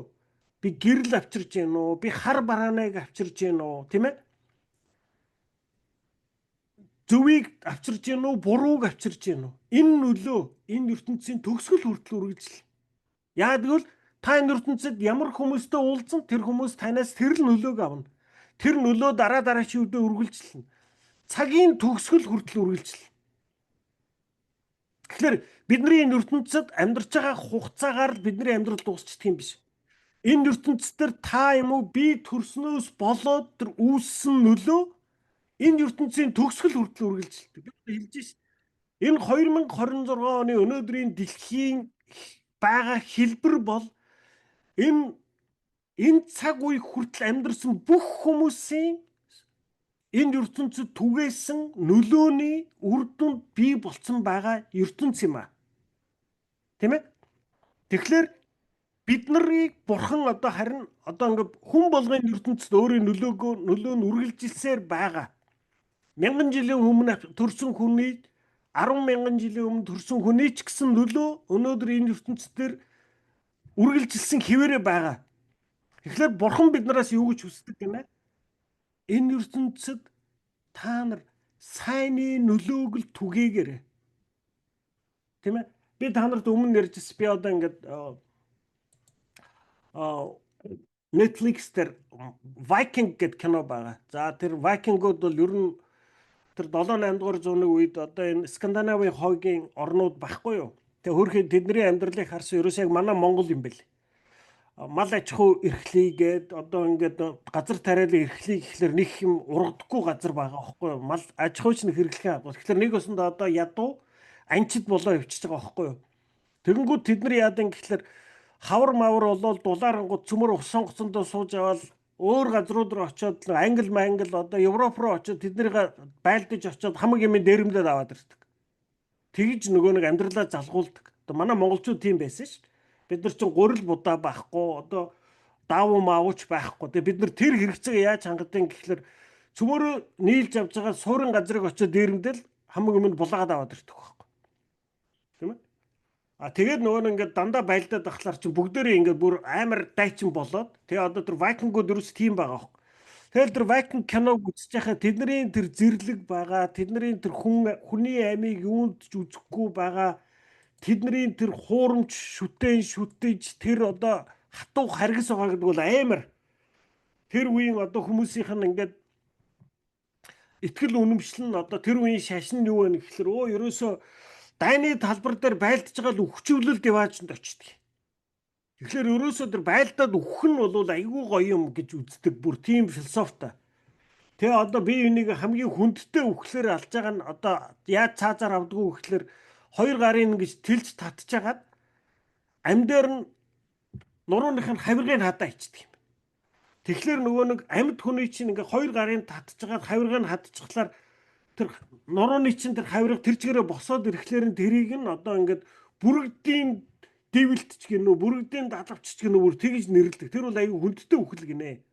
би гэрэл авчирж гин үү? Би хар барааныг авчирж гин үү? Тийм ээ? Зөвийг авчирж гин үү? Бурууг авчирж гин үү? Энэ нөлөө энэ ертөнцийн төгсгөл хүртэл үргэлжлэнэ. Яагаад гэвэл та энэ ертөнцид ямар хүмүүстэй уулзсан тэр хүмүүс танаас тэр л нөлөөг авна. Тэр нөлөө дараа дараачийн үедээ үргэлжлэнэ. Цагийн төгсгөл хүртэл үргэлжлэнэ. Тэгэхээр бидний энэ ертөнцид амьдарч байгаа хугацаагаар л бидний амьдрал дуусчихдаг юм биш. Энэ ертөнцийн та юм уу би төрснөөс болоод тэр үүссэн нөлөө энэ ертөнцийн төгсгөл хүртэл үргэлжилдэг. Би хэлж шин. Энэ 2026 оны өнөөдрийн дэлхийн байгаа хэлбэр бол энэ цаг үе хүртэл амьдарсан бүх хүмүүсийн энэ ертөнцид түгээсэн нөлөөний үр дүнд бий болцсон байгаа ертөнц юм а. Тийм ээ? Тэгэхээр бид нарыг бурхан одоо харин одоо ингээ хүн болгоны ертөнцид өөрийн нөлөө нь үргэлжилсээр байгаа. Мянган жилийн өмнө төрсэн хүний 10 мянган жилийн өмнө төрсэн хүний ч гэсэн нөлөө өнөөдөр энэ ертөнцийн үргэлжилсэн хэвээрээ байгаа. Тэгэхээр бурхан бид нараас юу гэж хүсдэг гэнэ? Энэ ертөнцид та нар сайнны нөлөөг л түгээгээрэй. Тийм ээ? Би та нарт өмнө ярьжсэн. Би одоо ингээд Netflix дээр Viking гэдэг кино байгаа. За, тэр Viking-ууд бол ер нь тэр 7 8 дугаар зууны үед одоо энэ Скандинавын хойгийн орнууд байхгүй юу? Тэгээ хөрхийн тэдний амьдралыг харсан, ерөөсөө яг манай Монгол юм бэл. Мал аж ахуй эрхлийгээд одоо ингээд газар тариалан эрхлийг гэхлээр нэг юм ургадаггүй газар байгаа байхгүй юу? Мал аж ахуйч нэг хэрэглэхэн агуул. Тэгэхээр нэг өсөндөө одоо ядуу анчид болоо явчихж байгаа байхгүй юу? Тэгэнгүүт тэд нар яадан гэхлээр хавар мавар болоод дулаарангууд цөмөр ус сонгоцондоо сууж аваад өөр газрууд руу очиод, Англи мангл, одоо Европ руу очиод тэднийг байлдаж очиод хамаг юм дээрэмдээд аваад ирдэг. Тэгж нөгөө нэг амьдралаа залгуулдаг. Одоо манай монголчууд тийм байсан шүү дээ. Бид нар чинь гурил будаа байхгүй, одоо даавуу маавууч байхгүй. Тэгээ бид нар тэр хэрэгцээг яаж хангадаг гэхлээр цөмөрөө нийлж авч байгаа суурин газрыг очиод дээрэмдэл хамаг юм булаагаад аваад ирдэг байхгүй. Тийм ээ? А тэгээд нөгөө нэг ингээд дандаа байлдаад ахлаар чинь бүгдээрээ ингээд бүр амар дайчин болоод, тэгээ одоо тэр Викингууд ерөөс тийм байгаа хөөе. Тэгэл тэр Viking киног үзэж байхад тэдний тэр зэрлэг байгаа, тэдний тэр хүний амийг юунд ч үзэхгүй байгаа, тэдний тэр хуурамч шүтэн шүтэж тэр одоо хатуу харгас байгаа гэдэг бол амар. Тэр үеийн одоо хүмүүсийнх нь ингээд итгэл үнэмшил нь, одоо тэр үеийн шашин нь юу вэ гэхэлэр ерөөсөө дайны талбар дээр байлдаж байгаа л өвчөвлөлд яваачнд очдөг. Тэгэхээр ерөөсөө тэр байлдаад үхэх нь бол айгүй гоё юм гэж үздэг, бүр тийм философитой. Тэгээ одоо би энийг хамгийн хүндтэй үхлээр алж байгаа нь одоо яаж цаазаар авдггүй гэхлээр хоёр гарын ингэж тэлж татчихагаад ам дээр нь нурууных нь хавиргыг хадаа ичдэг юм. Тэгэхээр нөгөө нэг амьд хүний чинь ингээ хоёр гарын татчихаад хавиргыг хадчихлаар тэр нурууны чинь тэр хавирга тэр чигээрээ босоод ирэхлээр нь тэрийг нь одоо ингээд бүрэгдийн Дэвилт ч гэнэ үү, бүрэгдийн далавч ч гэнэ үү, бүр тэгж нэрлэдэг. Тэр бол аюу хүндтэй үхэл гинэ.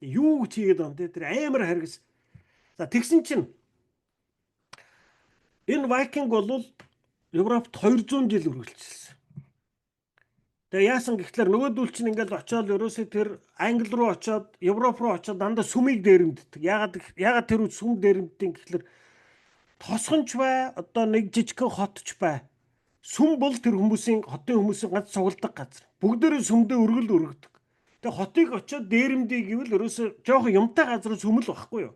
Юу ч хийгээд байгаа юм те, тэр амар харгас. За, тэгсэн чинь энэ Вайкинг бол Европт 200 жил үргэлжилсэн. Тэгээ яасан гэхлээр нөгөөдөл чинь ингээл очиод ерөөсөө тэр Англи руу очиод, Европ руу очиод дандаа сүмийг дээрэмддэг. Яагаад тэр сүм дээрэмддэг гэхлээр тосгонч бай, одоо нэг жижигхэн хотч бай. Сүм бол тэр хүмүүсийн, хотын хүмүүсийн ганц цугладаг газар. Бүгдээрээ сүмдээ өргөл өргөдөг. Тэгээ хотыг очиод дээрэмдий гэвэл ерөөсөө жоохон юмтай газар сүм л багхгүй юу.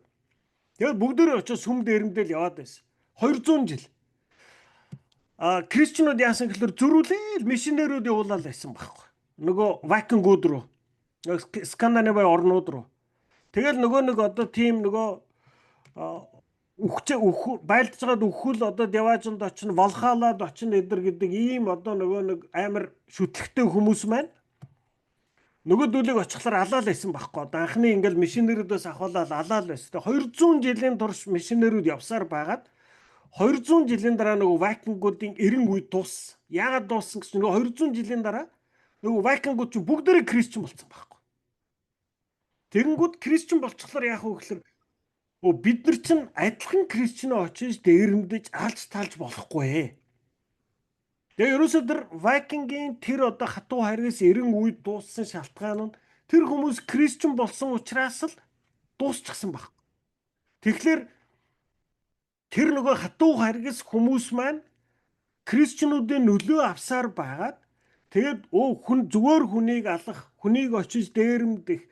Тэгээд бүгдээрээ очиод сүм дээрэмдээл яваад байсан. 200 жил. А Christian ууд яасан гэхэлэр зөрүүлээл миссионерүүд явуулаад байсан байхгүй. Нөгөө Вайкингууд руу, Скандинави орнууд руу. Тэгэл нөгөө нэг одоо тийм нөгөө үхчээ үх байлдаж байгаад үхэл одоо Яваажинд очино, Валхалад очино эдэр гэдэг ийм одоо нөгөө нэг амар шүтлэгтэй хүмүүс маань нөгөөдөлийг очихлоор алаал байсан байхгүй. Одоо анхны ингээл миссионерүүдээс ахуулаад алаал байсан. Тэгээ 200 жилийн турш миссионерүүд явсаар байгаад 200 жилийн дараа нөгөө вайкингуудын 90 үе дууссан. Яагаад дууссан гэсэн нөгөө 200 жилийн дараа нөгөө вайкингууд чинь бүгдээрээ Christian болсон байхгүй. Тэгэнгүүт Christian болчихлоор яах вэ гэхээр өө бид нар чинь адилхан Christian очиж дээрэмдэж алж талж болохгүй. Тэгээ ерөөсөө тэр вайкингийн тэр одоо хатуу харгас 90 үед дууссан шалтгаан нь тэр хүмүүс Christian болсон учраас л дуусчихсан баг. Тэгэхээр тэр нөгөө хатуу харгас хүмүүс маань Christian уудын нөлөө авсаар байгаад тэгээд өө хүн зүгээр хүнийг алах, хүнийг очиж дээрэмдэх,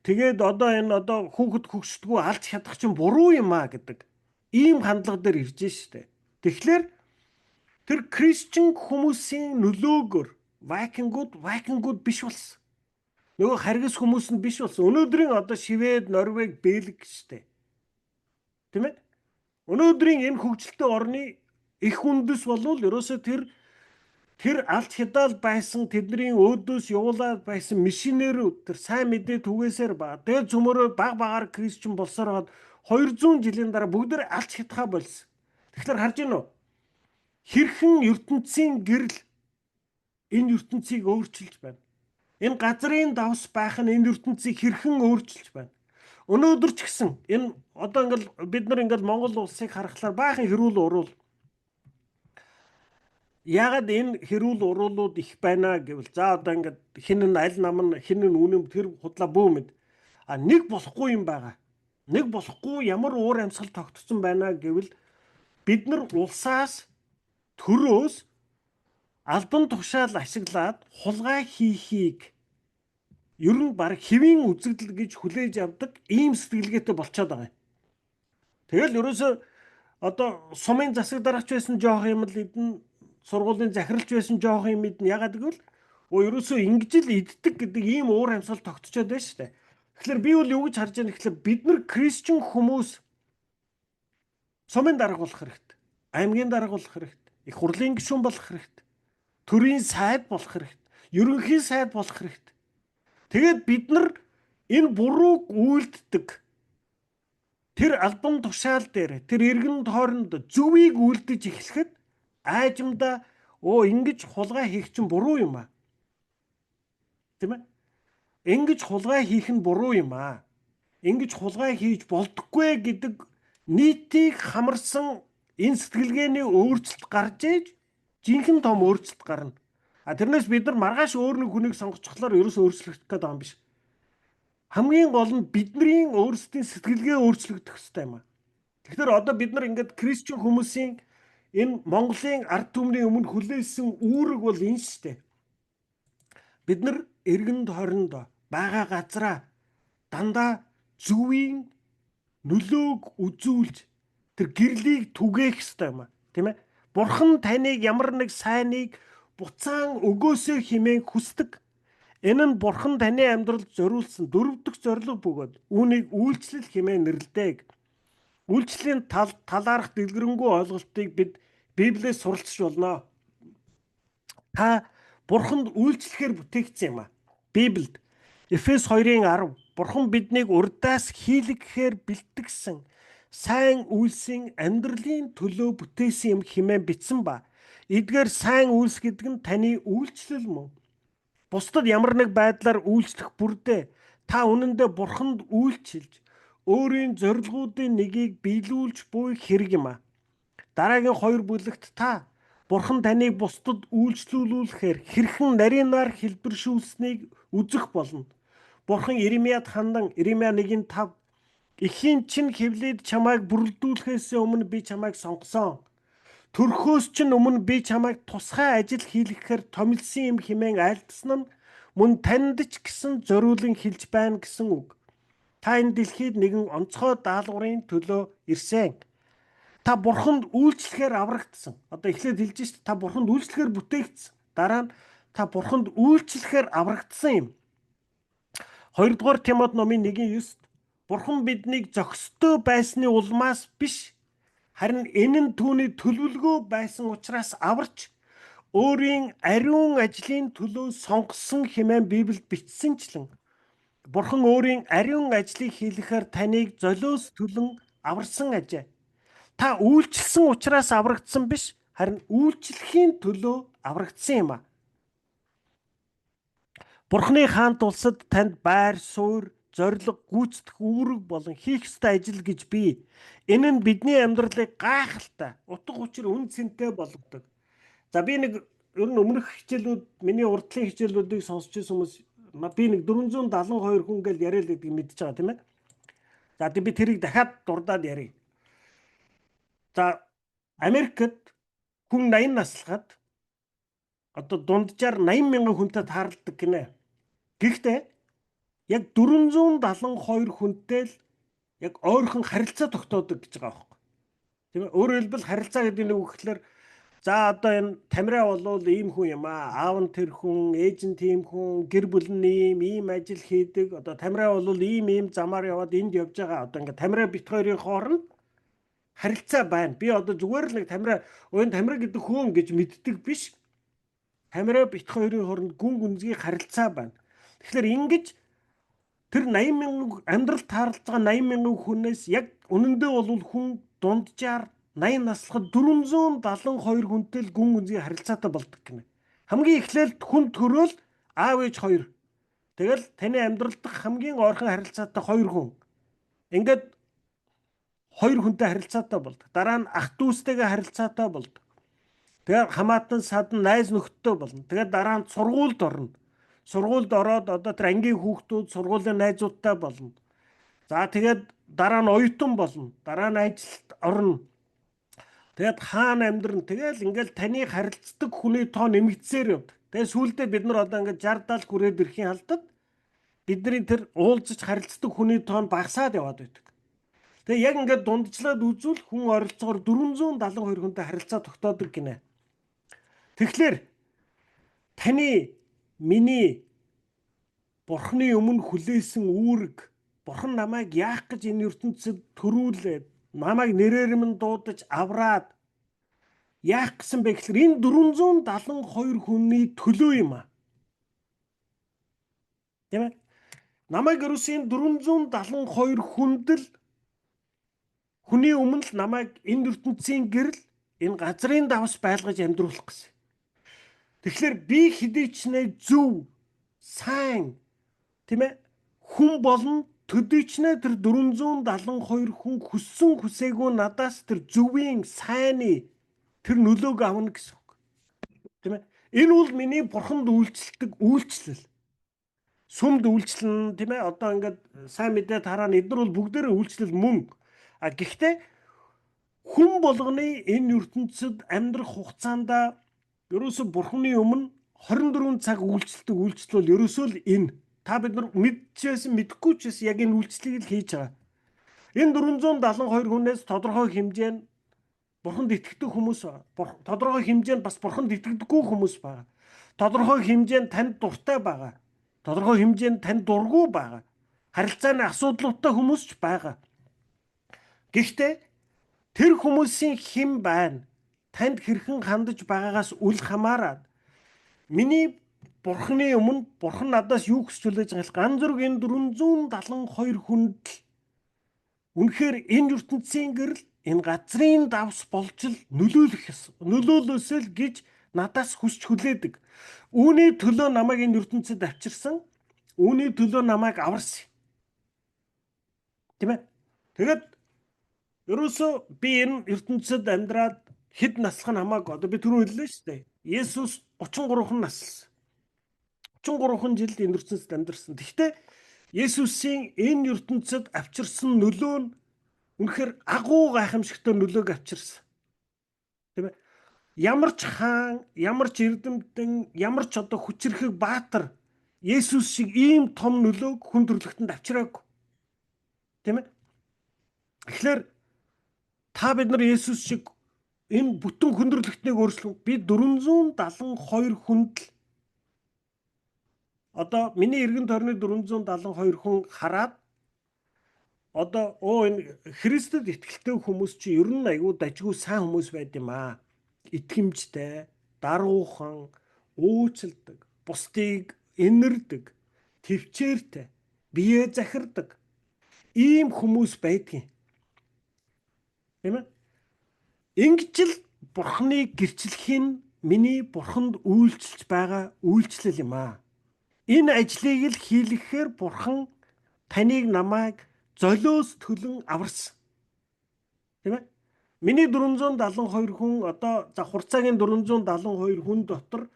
тэгээд одоо энэ одоо хүүхэд хөгшдгүү алж чадах чинь буруу юм а гэдэг ийм хандлага дээр ирж штэ. Тэгэхээр тэр Christian хүмүүсийн нөлөөгөөр вайкингууд биш болсон. Нөгөө харгас хүмүүс нь биш болсон. Өнөөдрийн одоо Швед, Норвег, Бельги штэ. Тийм ээ? Өнөөдрийн энэ хөгжилтэй орны их үндэс болвол ерөөсөө тэр алт хядаал байсан тэдний өөдөөс явуулаад байсан миссионерүүд тэр сайн мэдээ түгээсээр ба. Тэгээд цөмөрөө баг багаар Christian болсоор 200 жилийн дараа бүгд алч хятхаа болсон. Тэгэхээр харж гинөө, хэрхэн ертөнцийн гэрэл энэ ертөнцийг өөрчилж байна. Энэ газрын давс байх нь энэ ертөнцийг хэрхэн өөрчилж байна. Өнөөдөр ч гэсэн энэ одоо ингээл бид нар ингээл Монгол улсыг харахлаар баахан хэрүүл уруул. Яагаад энэ хэрүүл уруулууд их байна гэвэл за одоо ингээд хин нь аль нам нь хин нь үнэн тэр худлаа бүү мэд. А нэг болохгүй юм байгаа. Нэг болохгүй ямар уур амьсгал тогтцсон байна гэвэл бид нар улсаас төрөөс албан тушаал ашиглаад хулгай хийхийг ер нь баг хэвийн үзэгдэл гэж хүлээж авдаг ийм сэтгэлгээтэй болчиход байгаа юм. Тэгэл ерөөсөө одоо сумын засаг дарагч байсан жоох юм л идэн, сургуулийн захиралч байсан жоох юм идэн. Ягаад гэвэл өө ерөөсөө ингэж л иддэг гэдэг ийм уур амьсгал тогтчоод байна шүү дээ. Тэгэхээр би бол юу гэж харж байгаа гэхээр бид нар Christian хүмүүс сумын дарга болох хэрэгтэй. Аймгийн дарга болох хэрэгтэй. Их хурлын гишүүн болох хэрэгтэй. Төрийн сайд болох хэрэгтэй. Ерөнхий сайд болох хэрэгтэй. Тэгээд бид нар энэ бурууг үйлддэг тэр албан тушаал дээр, тэр эргэн тойронд зөвийг үйлдэж эхлэхэд аажимдаа өө ингэж хулгай хийх чинь буруу юм аа. Тийм ээ? Ингэж хулгай хийх нь буруу юм аа. Ингэж хулгай хийж болдоггүй гэдэг нийтийг хамарсан энэ сэтгэлгээний өөрчлөлт гарч ээж жинхэнэ том өөрчлөлт гарна. А тэрнээс бид нар маргааш өөр нэг хүнийг сонгочихлоор ерөөсөө өөрчлөгдөх гээд байгаа юм биш. Хамгийн гол нь бидний өөрсдийн сэтгэлгээ өөрчлөгдөх хэрэгтэй юм аа. Тэгэхээр одоо бид нар ингээд Christian хүмүүсийн энэ Монголын ард түмний өмнө хүлээсэн үүрэг бол энэ шүү дээ. Бид нар эргэн тойронд байгаа газраа дандаа зөвийн нөлөөг үзүүлж тэр гэрлийг түгээх ёстой юм а. Тийм ээ? Бурхан таныг ямар нэг сайныг буцаан өгөөсэй хэмээн хүсдэг. Энэ нь Бурхан таны амьдралд зориулсан дөрөв дэх зорилго бөгөөд үүнийг үйлчлэл хэмээн нэрлэдэг. Үйлчлэлийн талаарх дэлгэрэнгүй ойлголтыг бид Библиэс суралцж болно. Та Бурханд үйлчлэхээр бүтээгдсэн юм а. Библиэд Эфес 2:10 Бурхан биднийг урдаас хийлгэхээр бэлтгэсэн сайн үйлсийн амьдралын төлөө бүтээсэн юм хэмээн бичсэн ба. Эдгээр сайн үйлс гэдэг нь таны үйлчлэл мөн. Бусдад ямар нэг байдлаар үйлчлэх бүрдээ та үнэндээ Бурханд үйлчилж өөрийн зорилгоудын нэгийг биелүүлж буй хэрэг юм а. Дараагийн 2 бүлэгт та Бурхан таныг бусдад үйлчлүүлүүлэхээр хэрхэн нарийнаар хэлбэршүүлсэнийг үзэх болно. Бурхан Иремьяд хандан Иремья 1:5 Эхийн чин хэвлээд чамайг бүрэлдүүлэхээс өмнө би чамайг сонгосон. Төрхөөс чинь өмнө би чамайг тусгай ажил хийлгэхээр томилсон юм хэмээн айлдсан нь мөн танд ч гэсэн зориулан хэлж байна гэсэн үг. Та энэ дэлхийд нэгэн онцгой даалгаврын төлөө ирсэн. Та Бурханд үйлчлэхээр аврагдсан. Одоо эхлээд хэлж шít, та Бурханд үйлчлэхээр бүтээгдсэн. Дараа нь та Бурханд үйлчлэхээр аврагдсан юм. 2 дугаар Тимот номын 1:9 Бурхан биднийг зохистой байсны улмаас биш, харин энэ нь түүний төлөвлөгөө байсан учраас аварч өөрийн ариун ажлын төлөө сонгосон хэмээн Библиэд бичсэнчлэн Бурхан өөрийн ариун ажлыг хийлгэхээр таныг золиос төлөн аварсан ажээ. Та үйлчилсэн учраас аврагдсан биш, харин үйлчлэхийн төлөө аврагдсан юм а. Бурханы хаант улсад танд байр суурь, зорилго, гүйцэтгэх үүрэг болон хийх ёстой ажил гэж бий. Энэ нь бидний амьдралыг гайхалтай, утга учир үн цэнтэй болгодог. За, би нэг ер нь өмнөх хичээлүүд, миний урдлын хичээлүүдийг сонсч ирсэн хүмүүс би нэг 472 хүн гэл яриа л гэдгийг мэдж байгаа, тийм ээ. За, би тэрийг дахиад дурдаад ярья. За, Америкт хүн 80 наслахад одоо дунджаар 80 мянган хүнтэй тааралдаг гинэ. Гэхдээ яг 472 хүнтэй л яг ойрхон харилцаа тогтоодог гэж байгаа байхгүй. Тийм ээ. Өөрөөр хэлбэл харилцаа гэдэг нь юу гэхлээр, за, одоо энэ Тамира болвол ийм хүн юм аа. Аав нь тэр хүн, ээж нь тийм хүн, гэр бүл нь ийм ийм ажил хийдэг. Одоо Тамира бол ийм ийм замаар яваад энд явж байгаа. Одоо ингээд Тамира бит хоёрын хооронд харилцаа байна. Би одоо зүгээр л нэг Тамира, энэ Тамира гэдэг хүн гэж мэддэг биш. Тамира бит хоёрын хооронд гүн гүнзгий харилцаа байна. Тэгэхээр ингэж тэр 80 мянган амьдрал таарлаж байгаа 80 мянган хүнээс яг үнэндээ бол хүн дунджаар 80 наслахад 472 хүнтэй л гүн гүнзгий харилцаатай болдог гинэ. Хамгийн эхлээл хүн төрөөл аав ээж хоёр. Тэгэл таны амьдрал дахь хамгийн ойрхон харилцаатай хоёр хүн. Ингээд хоёр хүнтэй харилцаатай болдог. Дараа нь ах дүүстэйгээ харилцаатай болдог. Тэгээд хамаатан садан найз нөхдөдтэй болно. Тэгээд дараа нь сургуульд орно. Сургуульд ороод одоо тэр ангийн хүүхдүүд, сургуулийн найзуудтай болно. За, тэгээд дараа нь оюутан болно. Дараа нь ажилд орно. Тэгээд хаана амьдрна. Тэгэл ингээл таны харилцдаг хүний тоо нэмэгдсээр явдаг. Тэгээд сүүлдээ бид нар одоо ингээд 60 70 хүрээд ирэхийн халдад бидний тэр уулзаж харилцдаг хүний тоо нь багасаад яваад байдаг. Тэгээ яг ингээд дундчлаад үзвэл хүн ойролцоогоор 472 хүнтэй харилцаа тогтоодог гинэ. Тэгэхээр таны, миний Бурхны өмнө хүлээсэн үүрэг, Бурхан намайг яах гэж энэ ертөнцид төрүүлээд, намайг нэрээр минь дуудаж авраад яах гэсэн бэ гэхэлэр энэ 472 хүний төлөө юм а. Тийм ээ? Намайг ерөөсөн 472 хүнд л, хүний өмнө л намайг энэ ертөнцийн гэрэл, энэ газрын давс байлгаж амьдруулах гэсэн. Тэгэхээр би хэдий ч нэ зөв, сайн, тийм ээ, хүн болно төдий ч нэ тэр 472 хүн хүссэн хүсээгүй надаас тэр зөвийн, сайнны тэр нөлөөг авна гэсэн үг. Тийм ээ. Энэ бол миний Бурханд үйлчлдэг үйлчлэл. Сүмд үйлчлэн, тийм ээ, одоо ингээд сайн мэдээ тараа, эдгээр бол бүгдээрээ үйлчлэл мөн. А гэхдээ хүн болгоны энэ ертөнцид амьдрах хугацаанд ерөөсө Бурхны өмнө 24 цаг үйлчлдэг үйлчлэл бол ерөөсөө л энэ. Та бид нар мэдчихсэн, мэдэхгүй ч гэсэн яг энэ үйлчлэлийг л хийж байгаа. Энэ 472 хүнээс тодорхой хэмжээнд Бурханд итгэдэг хүмүүс байгаа. Тодорхой хэмжээнд бас Бурханд итгэдэггүй хүмүүс байгаа. Тодорхой хэмжээнд танд дуртай байгаа. Тодорхой хэмжээнд танд дургүй байгаа. Харилцааны асуудлуудтай хүмүүс ч байгаа. Гэхдээ тэр хүмүүсийн хэн байна, танд хэрхэн хандаж байгаагаас үл хамааран миний Бурхны өмнө, Бурхан надаас юу хүсч хүлээж байгаа юм, ганц зүрэг энэ 472 хүнд л үнэхээр энэ ертөнцийн гэрэл, энэ газрын давс болж л нөлөөлөх нөлөөлөөсэй л гэж надаас хүсч хүлээдэг. Үүний төлөө намайг энэ ертөнцид авчирсан. Үүний төлөө намайг аварсан. Тийм ээ? Тэгээд ерөөсөө би энэ ертөнцид амьдраад хэд наслах нь хамаагүй. Одоо би түрүү хэллээ шүү дээ. Есүс 33 наслсан. 33 жил энэ ертөнцид амьдарсан. Тэгэхдээ Есүсийн энэ ертөнцид авчирсан нөлөө нь үнэхээр агуу гайхамшигтай нөлөөг авчирсан. Тийм ээ? Ямар ч хаан, ямар ч эрдэмтэн, ямар ч одоо хүчирхэг баатар Есүс шиг ийм том нөлөөг хүн төрөлхтөнд авчираагүй. Тийм ээ? Тэгэхээр та бид нар Есүс шиг энэ бүтэн хүндрэлтнийг өөрчлөх би 472 хүнд л одоо миний эргэн тойрны 472 хүн хараад одоо энэ Христэд итгэлтэй хүмүүс чи ер нь айгүй дажгүй сайн хүмүүс байд юм аа. Итгэмжтэй, даруухан, уучлдаг, бусдыг инэрдэг, төвчээртэй, бие захирдаг ийм хүмүүс байдгийн. Тийм ээ? Ингэж л Бурхныг гэрчлэх нь миний Бурханд үйлчилж байгаа үйлчлэл юм аа. Энэ ажлыг л хийлгэхээр Бурхан таныг намайг золиос төлөн аварсан. Тийм ээ? Миний 472 хүн одоо за хурцаагийн 472 хүн дотор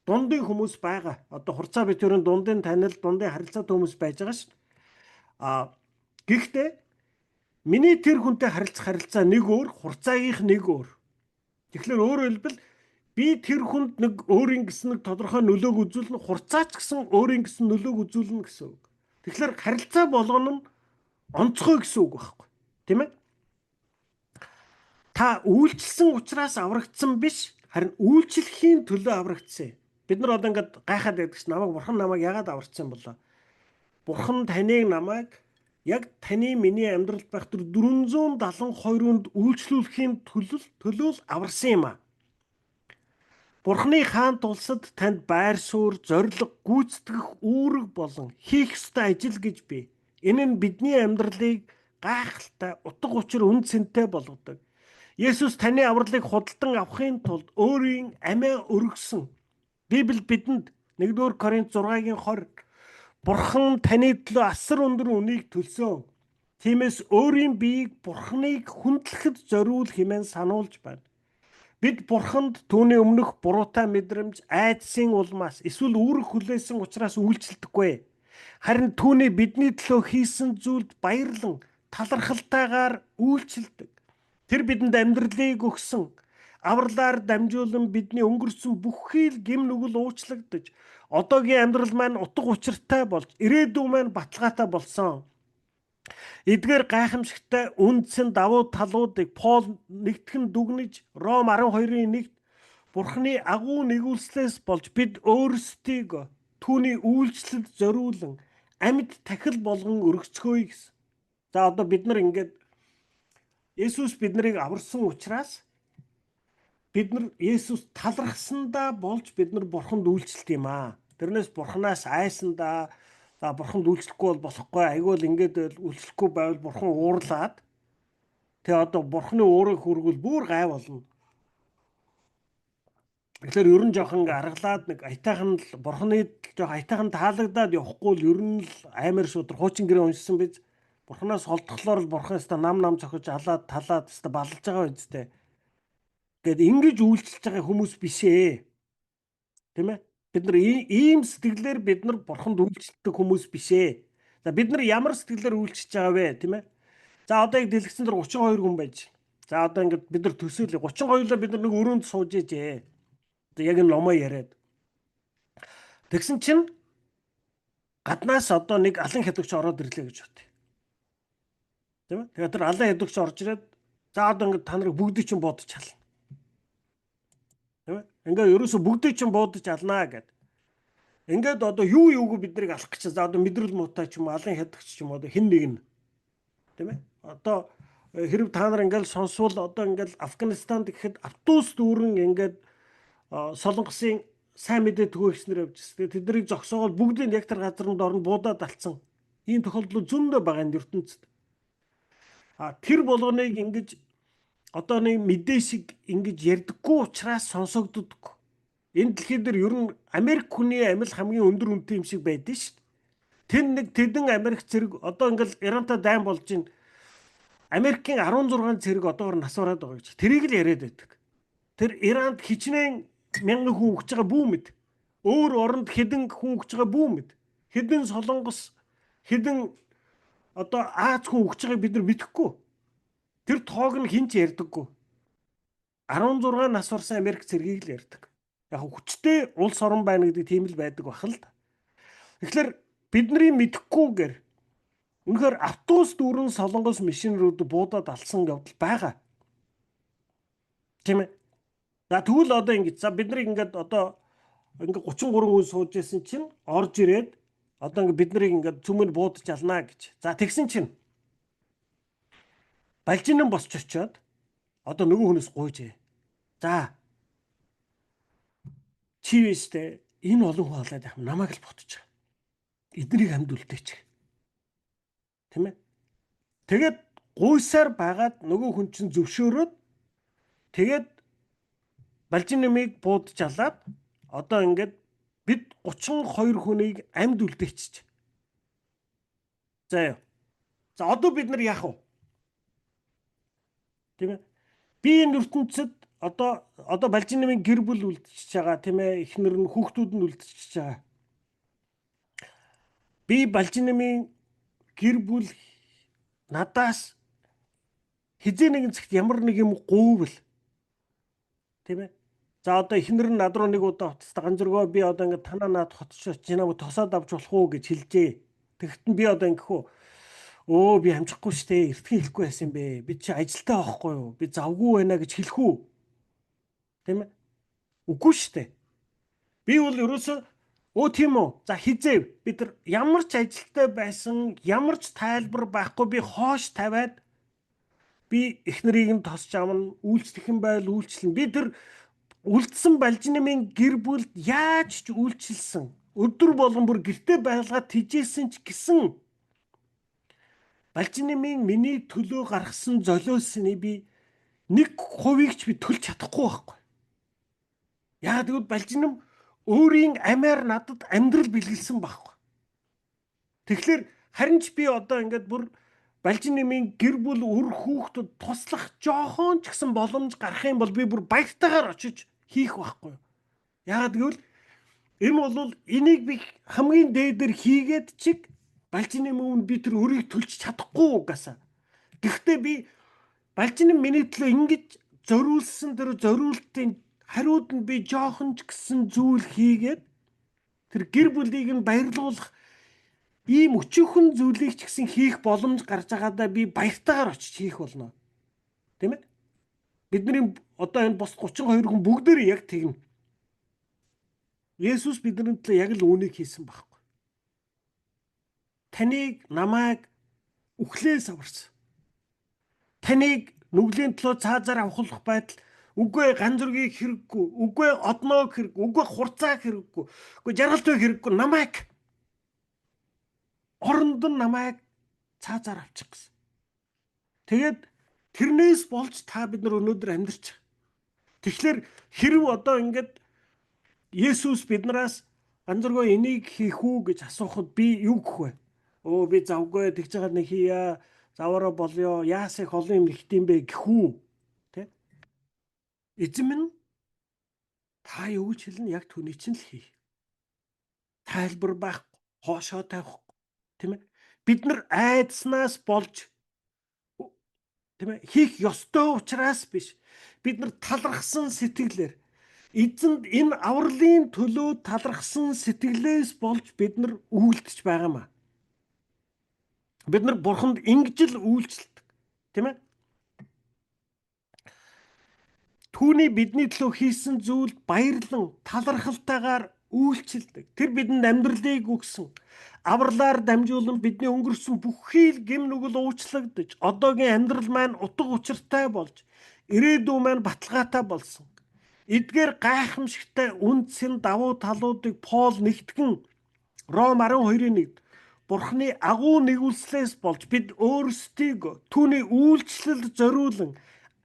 дундын хүмүүс байгаа. Одоо хурцаа битүүрийн дундын танил, дундын харилцаатай хүмүүс байж байгаа шүү. А гэхдээ миний тэр хүнтэй харилцах харилцаа нэг өөр, хурцаагийнх нэг өөр. Тэгэхээр өөрөөр хэлбэл би тэр хүнд нэг өөрийн гэсэн нэг тодорхой нөлөөг үзүүлнэ, хурцаач гэсэн өөрийн гэсэн нөлөөг үзүүлнэ гэсэн үг. Тэгэхээр харилцаа болгоно нь онцгой гэсэн үг байхгүй. Тийм ээ? Та үйлчлсэн учраас аврагдсан биш, харин үйлчлэхийн төлөө аврагдсан. Бид нар одоо ингээд гайхаад байдаг чинь намайг бурхан намайг яагаад аварсан болоо? Бурхан таныг намайг яг таны миний амьдралд байх тэр 472-нд үйлчлүүлэхийн төлөө л аварсан юм а. Бурханы хаант улсад танд байр суурь, зорилго, гүйцэтгэх үүрэг болон хийх ёстой ажил гэж бий. Энэ нь бидний амьдралыг гайхалтай, утга учир үн цэнтэй болгодог. Есүс таны авралыг худалдан авахын тулд өөрийн амиа өргөсөн. Библи бидэнд 1-р Коринт 6-гийн 20 Бурхан таны төлөө асар өндөр үнийг төлсөн. Тиймээс өөрийн биеийг Бурханыг хүндлэхэд зориул хэмээн сануулж байна. Бид Бурханд түүний өмнөх буруутай мэдрэмж, айдсын улмаас эсвэл үүрэг хүлээсэн учраас үйлчлдэггүй. Харин түүний бидний төлөө хийсэн зүйлд баярлан талархалтайгаар үйлчилдэг. Тэр бидэнд амьдралыг өгсөн. Авралаар дамжуулан бидний өнгөрсөн бүхий л гэм нүгэл уучлагдаж, одоогийн амьдрал маань утга учиртай болж, ирээдүйн маань баталгаатай болсон. Эдгээр гайхамшигтай үндсэн давуу талуудыг Пол нэгтгэн дүгнэж Ром 12-ын 1-т Бурхны агуу нэгүүлслээс болж бид өөрсдийг түүний үйлчлэлд зориулан амьд тахил болгон өргөцгөөе гэсэн. За одоо бид нар ингээд Есүс бид нарыг аварсан учраас бид нар Есүс талархсандаа болж бид нар Бурханд үйлчлэлт юм аа. Тэрнээс Бурханаас айсандаа за Бурханд үйлчлэхгүй бол болохгүй, айгүй л ингээд үйлчлэхгүй байвал Бурхан уурлаад тэгээ одоо Бурханы уурыг хүргвэл бүр гай болно. Тэгэхээр ер нь жоохон ингээ аргалаад нэг аятайхан л Бурханы жоох аятайхан таалагдаад явахгүй л ер нь л аймаар шудар хуучин гэрээ уншсан биз. Бурханаас холдохлоор л Бурхан өстө нам нам цохиж алаад талаад өстө баллж байгаа үстэй. Гэт ингэж үйлчилж байгаа хүмүүс биш ээ. Тийм ээ? Бид нар ийм сэтгэлээр бид нар Бурханд үйлчлдэг хүмүүс биш ээ. За бид нар ямар сэтгэлээр үйлчилж байгаа вэ, тийм ээ? За одоо яг дэлгэцэн дээр 32 хүн байж. За одоо ингээд бид нар төсөөлье. 32-лоо бид нар нэг өрөөнд сууж ижээ. Одоо яг энэ номоо яриад. Тэгсэн чинь гаднаас одоо нэг алан хядагч ороод ирлээ гэж бод. Тийм ээ? Тэгээд тэр алан хядагч орж ирээд за одоо ингээд та нарыг бүгдийг чинь бодож хална. Тийм ээ? Ингээд ерөөсө бүгдийг чинь буудаж алнаа гэд. Ингээд одоо юу юугүй бид нарыг алах гэж. За одоо мэдрэл муутай ч юм уу, алан хядагч ч юм уу одоо хэн нэг нь. Тийм ээ? Одоо хэрв та нар ингээд сонсвол одоо ингээд Афганистанд гэхэд автобус дүүрэн ингээд Солонгосын сайн мэдээ түгээгч нар явж ирсэн. Тэгээд тэднийг зогсоогоод бүгдийг яг тэр газранд орно буудаад алцсан. Ийм тохиолдол зөндөө байгаа энэ ертөнцид. А тэр болгоныг ингэж одоо нэг мэдээ шиг ингэж ярьдаггүй учраас сонсогддоггүй. Энэ дэлхий дээр ер нь Америк хүний амил хамгийн өндөр үнэтэй юм шиг байдсан шүү дээ. Тэр нэг тэдэн Америк цэрэг одоо ингээл Ирантай дайн болж байна. Америкийн 16 цэрэг одоогор нас бараад байгаа гэж. Тэрийг л яриад байдаг. Тэр Иранд хичнээн мянган хүн үхэж байгаа бүү мэд. Өөр оронд хэдэн хүн үхэж байгаа бүү мэд. Хэдэн Солонгос, хэдэн одоо Аз хүн үхэж байгааг бид нар мэдэхгүй. Тэр тоог нь хэн ч ярьдаггүй. 16 нас барсан Америк цэргийг л ярьдаг. Яг хүчтэй улс орон байна гэдэг тийм л байдаг бах л да. Тэгэхээр бидний мэдэхгүйгээр үнэхээр автобус дүүрэн Солонгос машинрууд буудаад алсан явдал байгаа. Тийм ээ. За, тэгвэл одоо ингэж, за, бид нарыг ингээд одоо ингээд 33 хүн сууж исэн чинь орж ирээд одоо ингээд бид нарыг ингээд цөмөнд буудаж алнаа гэж. За, тэгсэн чинь Балжинан босч очиод одоо нөгөө хүнээс гуйжээ. За, чи биш үү, энэ олон хүн халаад яах, намайг л ботож байгаа. Эднийг амьд үлдээч. Тийм ээ. Тэгээд гуйсаар байгаад нөгөө хүн чинь зөвшөөрөөд, тэгээд Балжинамыг буудаж алаад одоо ингээд бид 32 хүнийг амьд үлдээчих. За яа. За, одоо бид нар яах вэ? Тийм ээ. Би энэ ертөнцид одоо Балжинамын гэр бүл үлдчихэж байгаа, тийм ээ, эхнэр нь, хүүхдүүд нь үлдчихэж байгаа. Би Балжинамын гэр бүл надаас хэзээ нэгэн цагт ямар нэг юм гуйвал, тийм ээ. За, одоо эхнэр нь над руу нэг удаа утастай ганзаргоо би одоо ингээд танаа над хотч чи намайг тосоод авч болох уу гэж хэлжээ. Тэгэхэд нь би одоо ингэх үү? Өө, би амжихгүй штэ, эртхэн хэлэхгүй байсан юм бэ. Би чи ажилтаа байхгүй юу? Би завгүй байна гэж хэлэх үү? Тийм ээ? Үгүй штэ. Би бол ерөөсөө өө, тийм үү? За, хизээ бид нар ямар ч ажилттай байсан, ямар ч тайлбар байхгүй би хоош тавиад би эхнэрийг нь тосч авна, үйлчлэх юм байл үйлчлэн. Би тэр үлдсэн Балжинамын гэр бүлд яаж ч үйлчилсэн. Өдөр болгон бүр гэрте байлгаад тижээсэн ч гэсэн Балжинамын миний төлөө гаргасан золиосны би нэг хувийг ч би төлж чадахгүй байхгүй. Яа тэгвэл Балжинам өөрийн амиар надад амьдрал бэлгэлсэн байхгүй. Тэгэхээр харин ч би одоо ингээд бүр Балжинамын гэр бүл, үр хүүхдүүд туслах жоохон ч гэсэн боломж гарах юм бол би бүр баяртайгаар очиж хийх байхгүй. Яагаад гэвэл энэ бол энийг би хамгийн дээдэр хийгээд чиг Балжинам өмнө би тэр өрийг төлж чадахгүй угаасаа. Гэхдээ би Балжинам миний төлөө ингэж зориулсан тэр зориултын хариуд нь би жоохон ч гэсэн зүйл хийгээд тэр гэр бүлийг нь баярлуулах ийм өчүүхэн зүйлийг ч гэсэн хийх боломж гарч байгаадаа би баяртайгаар очиж хийх болно. Тийм ээ? Бидний одоо энэ бус 32 хүн бүгдээр яг тэгнэ. Есүс бидний төлөө яг л үүнийг хийсэн байхгүй. Таныг, намайг үхлээс аварсан. Таныг нүглийн төлөө цаазаар авахлах байдал үгүй ганц зүргийг хэрэггүй, үгүй одноог хэрэггүй, үгүй хурцаа хэрэггүй, үгүй жаргалтай хэрэггүй, намайг оронд нь намайг цаазаар авчих гэсэн. Тэгээд тэрнээс болж та бид нар өнөөдөр амьдарч байгаа. Тэгэхээр хэрв одоо ингээд Есүс биднээс ганзаргоо энийг хийх үү гэж асуухад би юу гэх вэ? Өө, би завгүй, тэгж байгаа нэг хийя, заваараа болёо, яас их олон юм ихт юм бэ гэх үү? Тэ? Эзэн минь, та юу гэж хэлнэ, яг түүний чинь л хий. Тайлбар байхгүй, хоошоо тавихгүй, тийм ээ? Бид нар айдснаас болж, тийм ээ, хийх ёстой учраас биш. Бид нар талархсан сэтгэлээр, эзэнд энэ авралын төлөө талархсан сэтгэлээс болж бид нар үйлдэж байгаа маа. Бид нар бурханд ингэж л үйлчлдэг. Тийм ээ? Түүний бидний төлөө хийсэн зүйлд баярлан талархалтайгаар үйлчилдэг. Тэр бидэнд амьдралыг өгсөн. Авралаар дамжуулан бидний өнгөрсөн бүхий л гэм нүгэл уучлагдаж, одоогийн амьдрал маань утга учиртай болж, ирээдүй маань баталгаатай болсон. Эдгээр гайхамшигтай үндсэн давуу талуудыг Пол нэгтгэн Ром 12-ийн 1-д Бурхны агуу нэгүүлслээс болж бид өөрсдийг түүний үйлчлэлд зориулан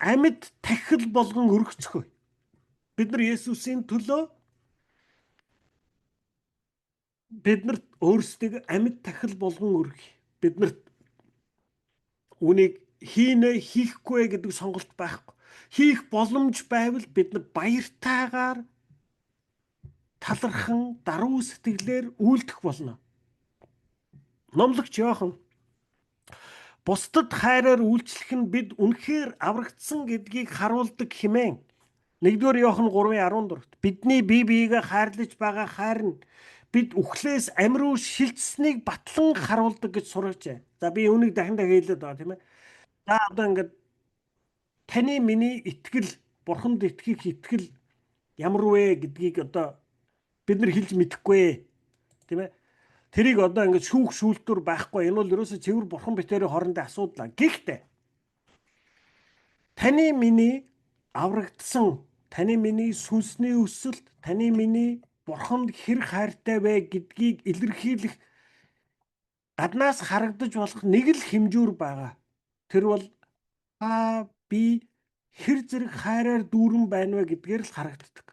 амьд тахил болгон өргөцгөөе. Бид нар Есүсийн төлөө бид нарт өөрсдийг амьд тахил болгон өргөе. Бид нарт үүнийг хийнэ хийхгүй гэдэг сонголт байхгүй. Хийх боломж байвал бид нар баяртайгаар талархан даруй сэтгэлээр үйлдэх болно. Номлогч Иохан бусдад хайраар үйлчлэх нь бид үнэхээр аврагдсан гэдгийг харуулдаг хэмээн 1-р Иохан 3:14 бидний бие биегээ хайрлаж байгаа хайр нь бид үхлээс амь руу шилжсэнийг батлан харуулдаг гэж сурагчээ. За би үүнийг дахин дахин хэлээд байгаа, тийм ээ. За одоо ингээд таны миний итгэл, бурханд итгэх итгэл ямар вэ гэдгийг одоо бид нар хэлж мэдэхгүй, тийм ээ. Тэрийг одоо ингээд шүүх шүүлтүр байхгүй. Энэ бол ерөөсөө цэвэр бурхан бид хоёрын хоорондын асуудал. Гэхдээ таны миний аврагдсан, таны миний сүнсний өсөлт, таны миний бурханд хэр хайртай вэ гэдгийг илэрхийлэх гаднаас харагдаж болох нэг л хэмжүүр байгаа. Тэр бол та би хэр зэрэг хайраар дүүрэн байна вэ гэдгээр л харагддаг.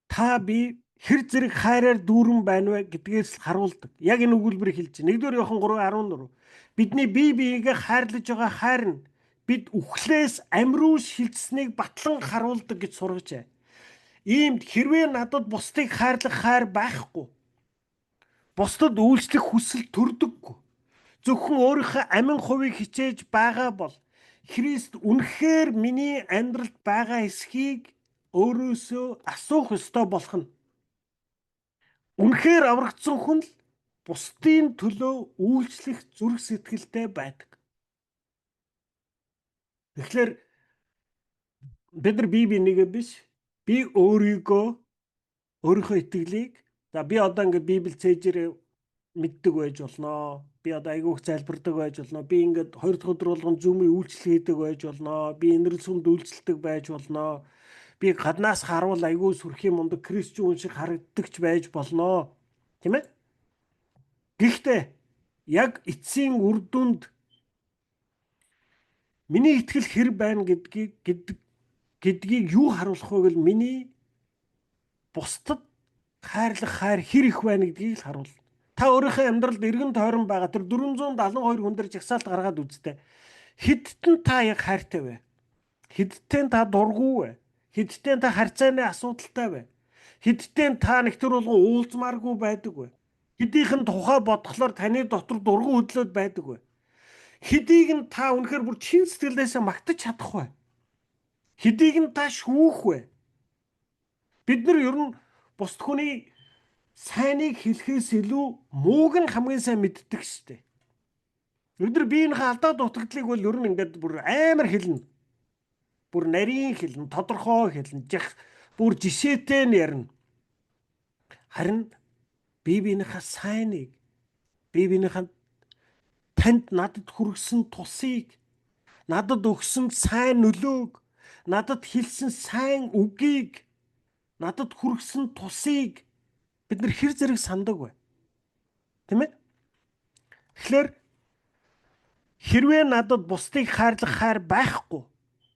Та би хэр зэрэг хайраар дүүрэн байна вэ гэдгээс л харуулдаг. Яг энэ өгүүлбэрийг хэлж байна. 1-р Иохан 3:14. Бидний бие биегээ хайрлаж байгаа хайр нь бид үхлээс амь руу шилжсэнийг батлан харуулдаг гэж сургажээ. Иймд хэрвээ надад бусдыг хайрлах хайр байхгүй, бусдад үйлчлэх хүсэл төрдөггүй, зөвхөн өөрийнхөө амин хувийг хичээж байгаа бол Христ үнэхээр миний амьдралд байгаа эсхийг өөрөөсөө асуух ёстой болох нь. Үнэхээр аврагдсан хүн л бусдын төлөө үйлчлэх зүрх сэтгэлтэй байдаг. Тэгэхээр бид нар бие бинийгээ биш, би өөрийгөө, өөрийнхөө итгэлийг, за би одоо ингээд Библи цээжээр мэддэг байж болно. Би одоо айгүйх залбирдаг байж болно. Би ингээд хоёр дахь өдөр болгон Zoom-ийн үйлчлэл хийдэг байж болно. Би инэрл сүмд үйлчлдэг байж болно. Би гаднаас харуул айгүй сүрхий мундаг христчин хүн шиг харагддагч байж болно. Тийм ээ? Гэхдээ яг эцсийн үр дүнд миний итгэл хэр байна гэдгийг юу харуулах вэ гэвэл миний бусдад хайрлах хайр хэр их байна гэдгийг л харуулна. Та өөрийнхөө амьдралд эргэн тойрон байгаа тэр 472 хүн дээр жагсаалт гаргаад үзтээ. Хэдтэн та яг хайртай вэ? Хэдтэн та дургүй вэ? Хэдтэн та харьцааны асуудалтай вэ? Хэдтэн та нэгтэр болгон уулзмааргүй байдаг вэ? Хэдийнх нь тухай бодглохлоор таны дотор дургүй хөдлөөд байдаг вэ? Хэдийг нь та үнэхээр бүр чин сэтгэлээсээ магтаж чадах вэ? Хэдийг нь та шүүх вэ? Бид нар ер нь бусд хүний сайныг хэлэхээс илүү мууг нь хамгийн сайн мэддэг шүү дээ. Бид нар биеийнхээ алдаа дутагдлыг бол ер нь ингээд бүр амар хэлнэ. Бүр нарийн хэлнэ, тодорхой хэлнэ, бүр жишээтэй нь ярина. Харин бие биенийхээ сайныг, бие биенийхээ танд надад хүргэсэн тусыг, надад өгсөн сайн нөлөөг, надад хэлсэн сайн үгийг, надад хүргэсэн тусыг бид нар хэр зэрэг сандаг вэ? Тийм ээ? Тэгэхээр хэрвээ надад бусдыг хайрлах хайр байхгүй,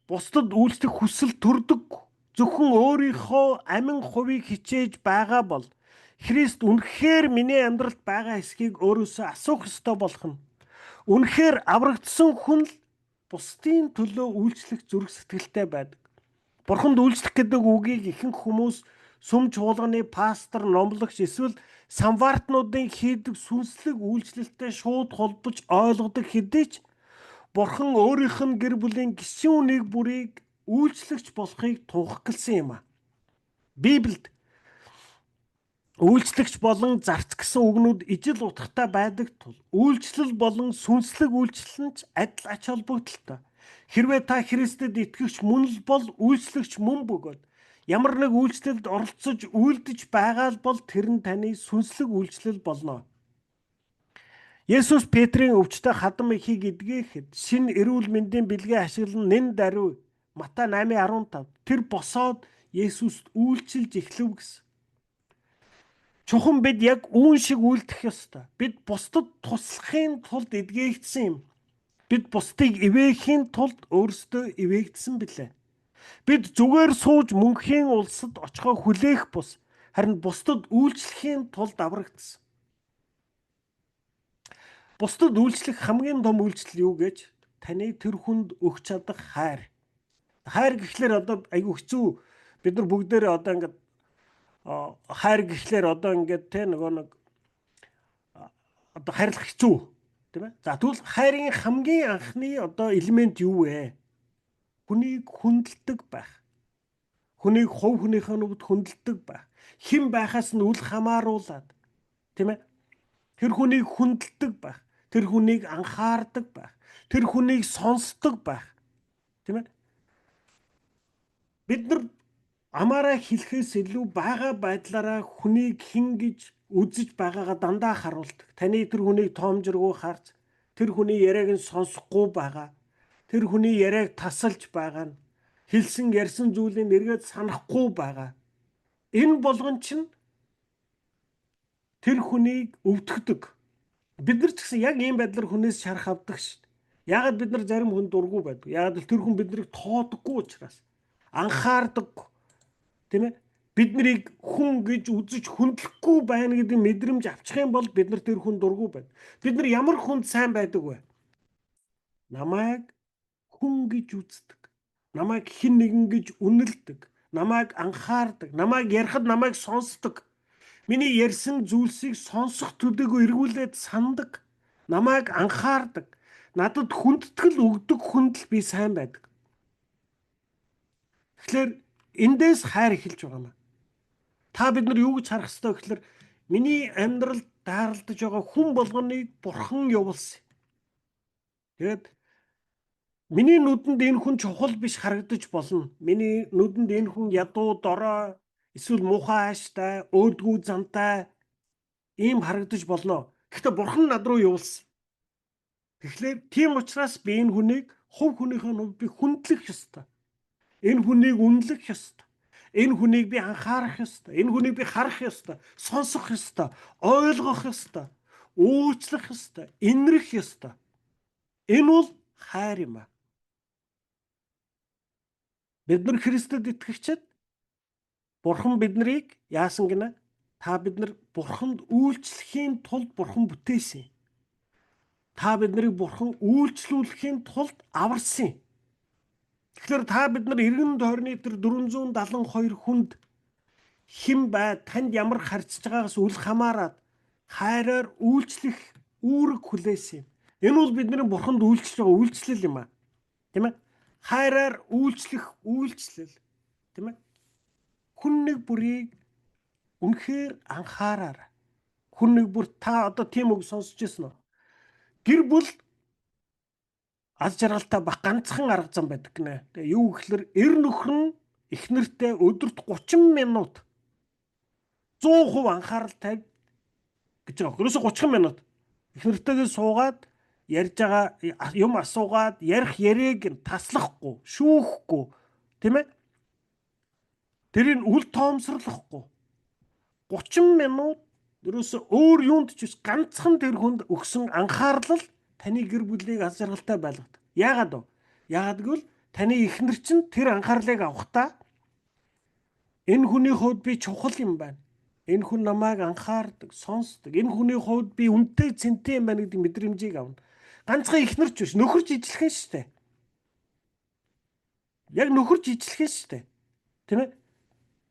бусдад үйлчлэх хүсэл төрдөггүй, зөвхөн өөрийнхөө амин хувийг хичээж байгаа бол Христ үнэхээр миний амьдралд байгаа эсхийг өөрөөсөө асуух ёстой болох нь. Үнэхээр аврагдсан хүн л бусдын төлөө үйлчлэх зүрх сэтгэлтэй байдаг. Бурханд үйлчлэх гэдэг үгийг ихэнх хүмүүс сүм чуулганы пастор, номлогч эсвэл самвартнуудын хийдэг сүнслэг үйлчлэлтэй шууд холбож ойлгодог хэдий ч Бурхан өөрийнх нь гэр бүлийн гишүүн нэг бүрийг үйлчлэгч болохыг тунхагласан юм а. Библиэд үйлчлэгч болон зарц гэсэн үгнүүд ижил утгатай байдаг тул үйлчлэл болон сүнслэг үйлчлэл нь ч адил ач холбогдолтой. Хэрвээ та Христэд итгэгч мөн л бол үйлчлэгч мөн бөгөөд ямар нэг үйлчлэлд оролцож үйлдэж байгаа л бол тэр нь таны сүнслэг үйлчлэл болно. Есүс Петрийн өвчтөй хадам эхийг эдгээхэд шинэ эрүүл мэндийн бэлгээ ашиглан нэн даруй Матай 8:15 тэр босоод Есүст үйлчилж эхлэв гэсэн. Чухам бид яг үүн шиг үйлдэх ёстой. Бид бусдад туслахын тулд эдгээгдсэн юм. Бид бусдыг ивээхийн тулд өөрсдөө ивээгдсэн билээ. Бид зүгээр сууж мөнхийн улсад очихоо хүлээх бус харин бусдад үйлчлэхийн тулд аврагдсан. Бусдад үйлчлэх хамгийн том үйлчлэл юу гэж таны тэр хүнд өгч чадах хайр. Хайр гэхлээр одоо айгүй хэцүү, бид нар бүгдээрээ одоо ингээд хайр гэхлээр одоо ингээд те нөгөө нэг одоо хайрлах хэцүү, тийм ээ. За, тэгвэл хайрын хамгийн анхны одоо элемент юу вэ? Хүнийг хүндэлдэг байх. Хүнийг хувь хүнийхээ нүгд хүндэлдэг байх. Хэн байхаас нь үл хамааруулаад, тийм ээ. Тэр хүнийг хүндэлдэг байх. Тэр хүнийг анхаардаг байх. Тэр хүнийг сонсдог байх. Тийм ээ. Бид нар амаараа хэлэхээс илүү байгаа байдлаараа хүнийг хэн гэж үзэж байгаагаа дандаа харуулдаг. Таны тэр хүнийг тоомжиргүй харж, тэр хүний яриаг нь сонсохгүй байгаа, тэр хүний яриаг тасалж байгаа нь, хэлсэн ярьсан зүйлийг эргээд санахгүй байгаа. Энэ болгон чинь тэр хүнийг өвдөгдөг. Бид нар ч гэсэн яг ийм байдлаар хүнээс шарах авдаг шүү дээ. Яагаад бид нар зарим хүн дургүй байдаг? Яагаад л тэр хүн биднийг тоодоггүй учраас, анхаардаггүй. Тийм ээ? Бид нарыг хүн гэж үзэж хүндлэхгүй байна гэдэг мэдрэмж авчих юм бол бид нар тэр хүн дургүй байна. Бид нар ямар хүнд сайн байдаг вэ? Намайг хүн гэж үздэг. Намайг хэн нэгэн гэж үнэлдэг. Намайг анхаардаг. Намайг ярихад намайг сонсдог. Миний ярьсан зүйлсийг сонсох төдийгүй эргүүлээд сандаг. Намайг анхаардаг. Надад хүндэтгэл өгдөг хүнд л би сайн байдаг. Тэгэхээр эндээс хайр эхэлж байгаа юм. Та бид нар юу гэж харах ёстой гэхээр миний амьдралд даралдаж байгаа хүн болгоныг бурхан явуулсан. Тэгээд миний нүдэнд энэ хүн чухал биш харагдаж болно. Миний нүдэнд энэ хүн ядуу, дорой, эсвэл муухай ааштай, өөдгүү зантай ийм харагдаж болно. Гэхдээ бурхан над руу явуулсан. Тэгэхээр тийм учраас би энэ хүнийг хувь хүнийхээ нүд би хүндлэх ёстой. Энэ хүнийг үнэлэх ёстой. Энэ хүнийг би анхаарах ёстой. Энэ хүнийг би харах ёстой, сонсох ёстой, ойлгох ёстой, уучлах ёстой, инрэх ёстой. Энэ бол хайр юм аа. Бид нар Христэд итгэгчид Бурхан биднийг яасан гинэ? Та бид нар Бурханд үйлчлэхийн тулд Бурхан бүтээсэн. Та бид нарыг Бурхан үйлчлүүлэхийн тулд аварсан. Тэгэхээр та бид нар эргэн тойрны тэр 472 хүнд хэн бай, танд ямар харьцаж байгаагаас үл хамааран хайраар үйлчлэх үүрэг хүлээсэн юм. Энэ бол бидний Бурханд үйлчлэж байгаа үйлчлэл юм аа. Тийм ээ? Хайраар үйлчлэх үйлчлэл. Тийм ээ? Хүн нэг бүрийг үнэхээр анхаараарай. Хүн нэг бүр, та одоо тийм үг сонсч ирсэн үү? Гэр бүл аз жаргалтай байх ганцхан арга зам байдаг гинэ. Тэгээ юу гэхлээр эр нөхөр нь эхнэртээ өдөрт 30 минут 100% анхаарал тавь гэж байгаа. Ерөөсө 30 минут эхнэртэйгээ суугаад ярьж байгаа юм асуугаад ярих яриаг нь таслахгүй, шүүхгүй, тийм ээ? Тэрийг үл тоомсорлохгүй 30 минут ерөөсө өөр юунд ч биш, ганцхан тэр хүнд өгсөн анхаарал таны гэр бүлийг аз жаргалтай байлгадаг. Яагаад вэ? Яагаад гэвэл таны эхнэр чинь тэр анхаарлыг авахдаа энэ хүний хувьд би чухал юм байна. Энэ хүн намайг анхаардаг, сонсдог. Энэ хүний хувьд би үнэтэй цэнтэй юм байна гэдэг мэдрэмжийг авна. Ганцхан эхнэр ч биш, нөхөр ч ижилхэн шүү дээ. Яг нөхөр ч ижилхэн шүү дээ. Тийм ээ?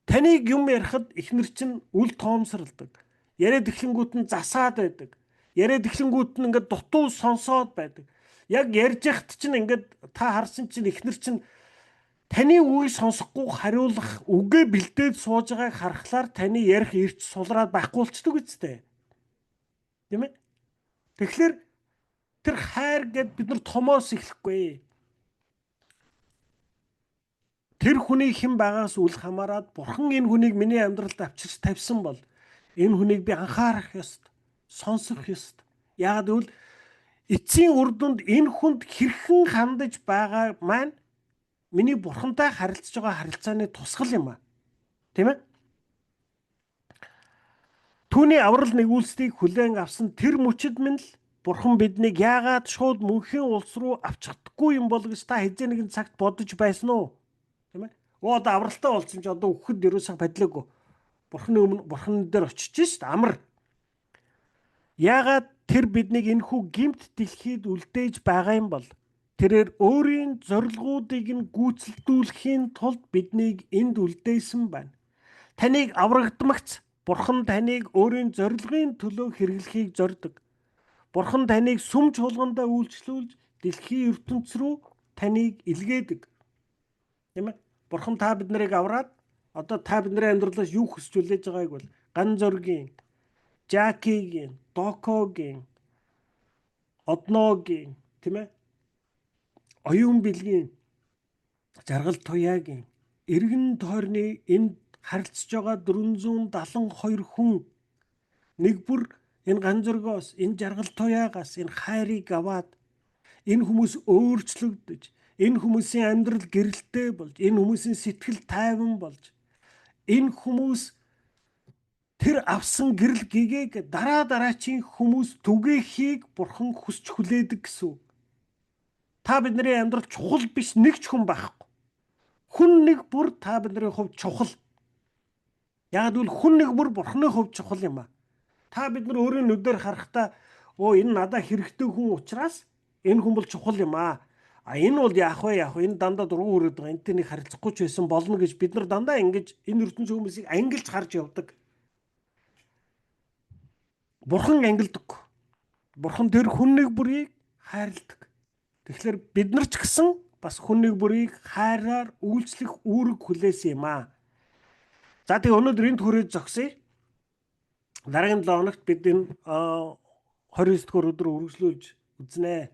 Таныг юм ярихад эхнэр чинь үл тоомсорлдог. Яриад эхлэнгүүт нь засаад байдаг. Яриад эхлэнгүүт нь ингээд дутуу сонсоод байдаг. Яг ярьж яхад чинь ингээд та харсан чинь эхнэр чинь таны үгийг сонсохгүй хариулах үгээ бэлдээд сууж байгааг харахлаар таны ярих эрч сулраад байхгүй болчдөг үстэй. Тийм ээ? Тэгэхээр тэр хайр гэд бид нар томоос эхлэхгүй. Тэр хүний хэн байгаас үл хамааран бурхан энэ хүнийг миний амьдралд авчирч тавьсан бол энэ хүнийг би анхаарах ёстой, сонсох ёстой. Яагаад гэвэл эцсийн үр дүнд энэ хүнд хэрхэн хандаж байгаа маань миний бурхантай харилцаж байгаа харилцааны тусгал юм а. Тийм ээ? Түүний аврал нигүүлслийг хүлээн авсан тэр мөчид минь л Бурхан биднийг яагаад шууд мөнхийн улс руу авчихдаггүй юм бол гэж та хэзээ нэгэн цагт бодож байсан уу? Тийм ээ? Өө одоо авралтай болсон чи одоо үхэхэд ерөөсөө падлаагүй. Бурханы өмнө Бурхан дээр очиж шít амар. Яагаад тэр биднийг энэхүү гэмт дэлхийд үлдээж байгаа юм бол? Тэрээр өөрийн зорилгоудыг нь гүйцэлдүүлэхийн тулд биднийг энд үлдээсэн байна. Таныг аврагдмагц Бурхан таныг өөрийн зорилгын төлөө хэрэглэхийг зорьдог. Бурхан таныг сүм чуулгандаа үйлчлүүлж дэлхийн ертөнц рүү таныг илгээдэг. Тийм ээ? Бурхан та бид нарыг авраад одоо та бидний амьдралаас юу хүсч хүлээж байгааг бол ган зоргийн, Жакигийн, Докогийн, Одногийн, тийм ээ? Оюун бэлгийн, жаргал туяагийн, эргэн тойрны энд харилцаж байгаа 472 хүн нэг бүр энэ ган зоргоос, энэ жаргал туяагаас энэ хайрыг аваад энэ хүмүүс өөрчлөгдөж, энэ хүмүүсийн амьдрал гэрэлтэй болж, энэ хүмүүсийн сэтгэл тайван болж, энэ хүмүүс тэр авсан гэрэл гэгээг дараа дараачийн хүмүүс түгээхийг Бурхан хүсч хүлээдэг гэсэн үг. Та бидний амьдрал чухал биш нэг ч хүн байхгүй. Хүн нэг бүр та бидний хувьд чухал. Яг гэвэл хүн нэг бүр Бурханы хувьд чухал юм а. Та бид нар өөрийн нүдээр харахдаа өө энэ надад хэрэгтэй хүн учраас энэ хүн бол чухал юм а. А энэ бол яах вэ яах вэ? Энэ дандаа дургу хүрээд байгаа. Энтэй нэг харилцахгүй ч байсан болно гэж бид нар дандаа ингэж энэ ертөнцийн хүмүүсийг ангилж харж явдаг. Бурхан ангилдаг. Бурхан тэр хүн нэг бүрийг хайрладаг. Тэгэхээр бид нар ч гэсэн бас хүн нэг бүрийг хайраар үйлчлэх үүрэг хүлээсэн юм аа. За тэгээ өнөөдөр энд хүрээд зогсъё. Дараагийн 7 хоногт бид энэ 29 дугаар өдөр үргэлжлүүлж үзнэ.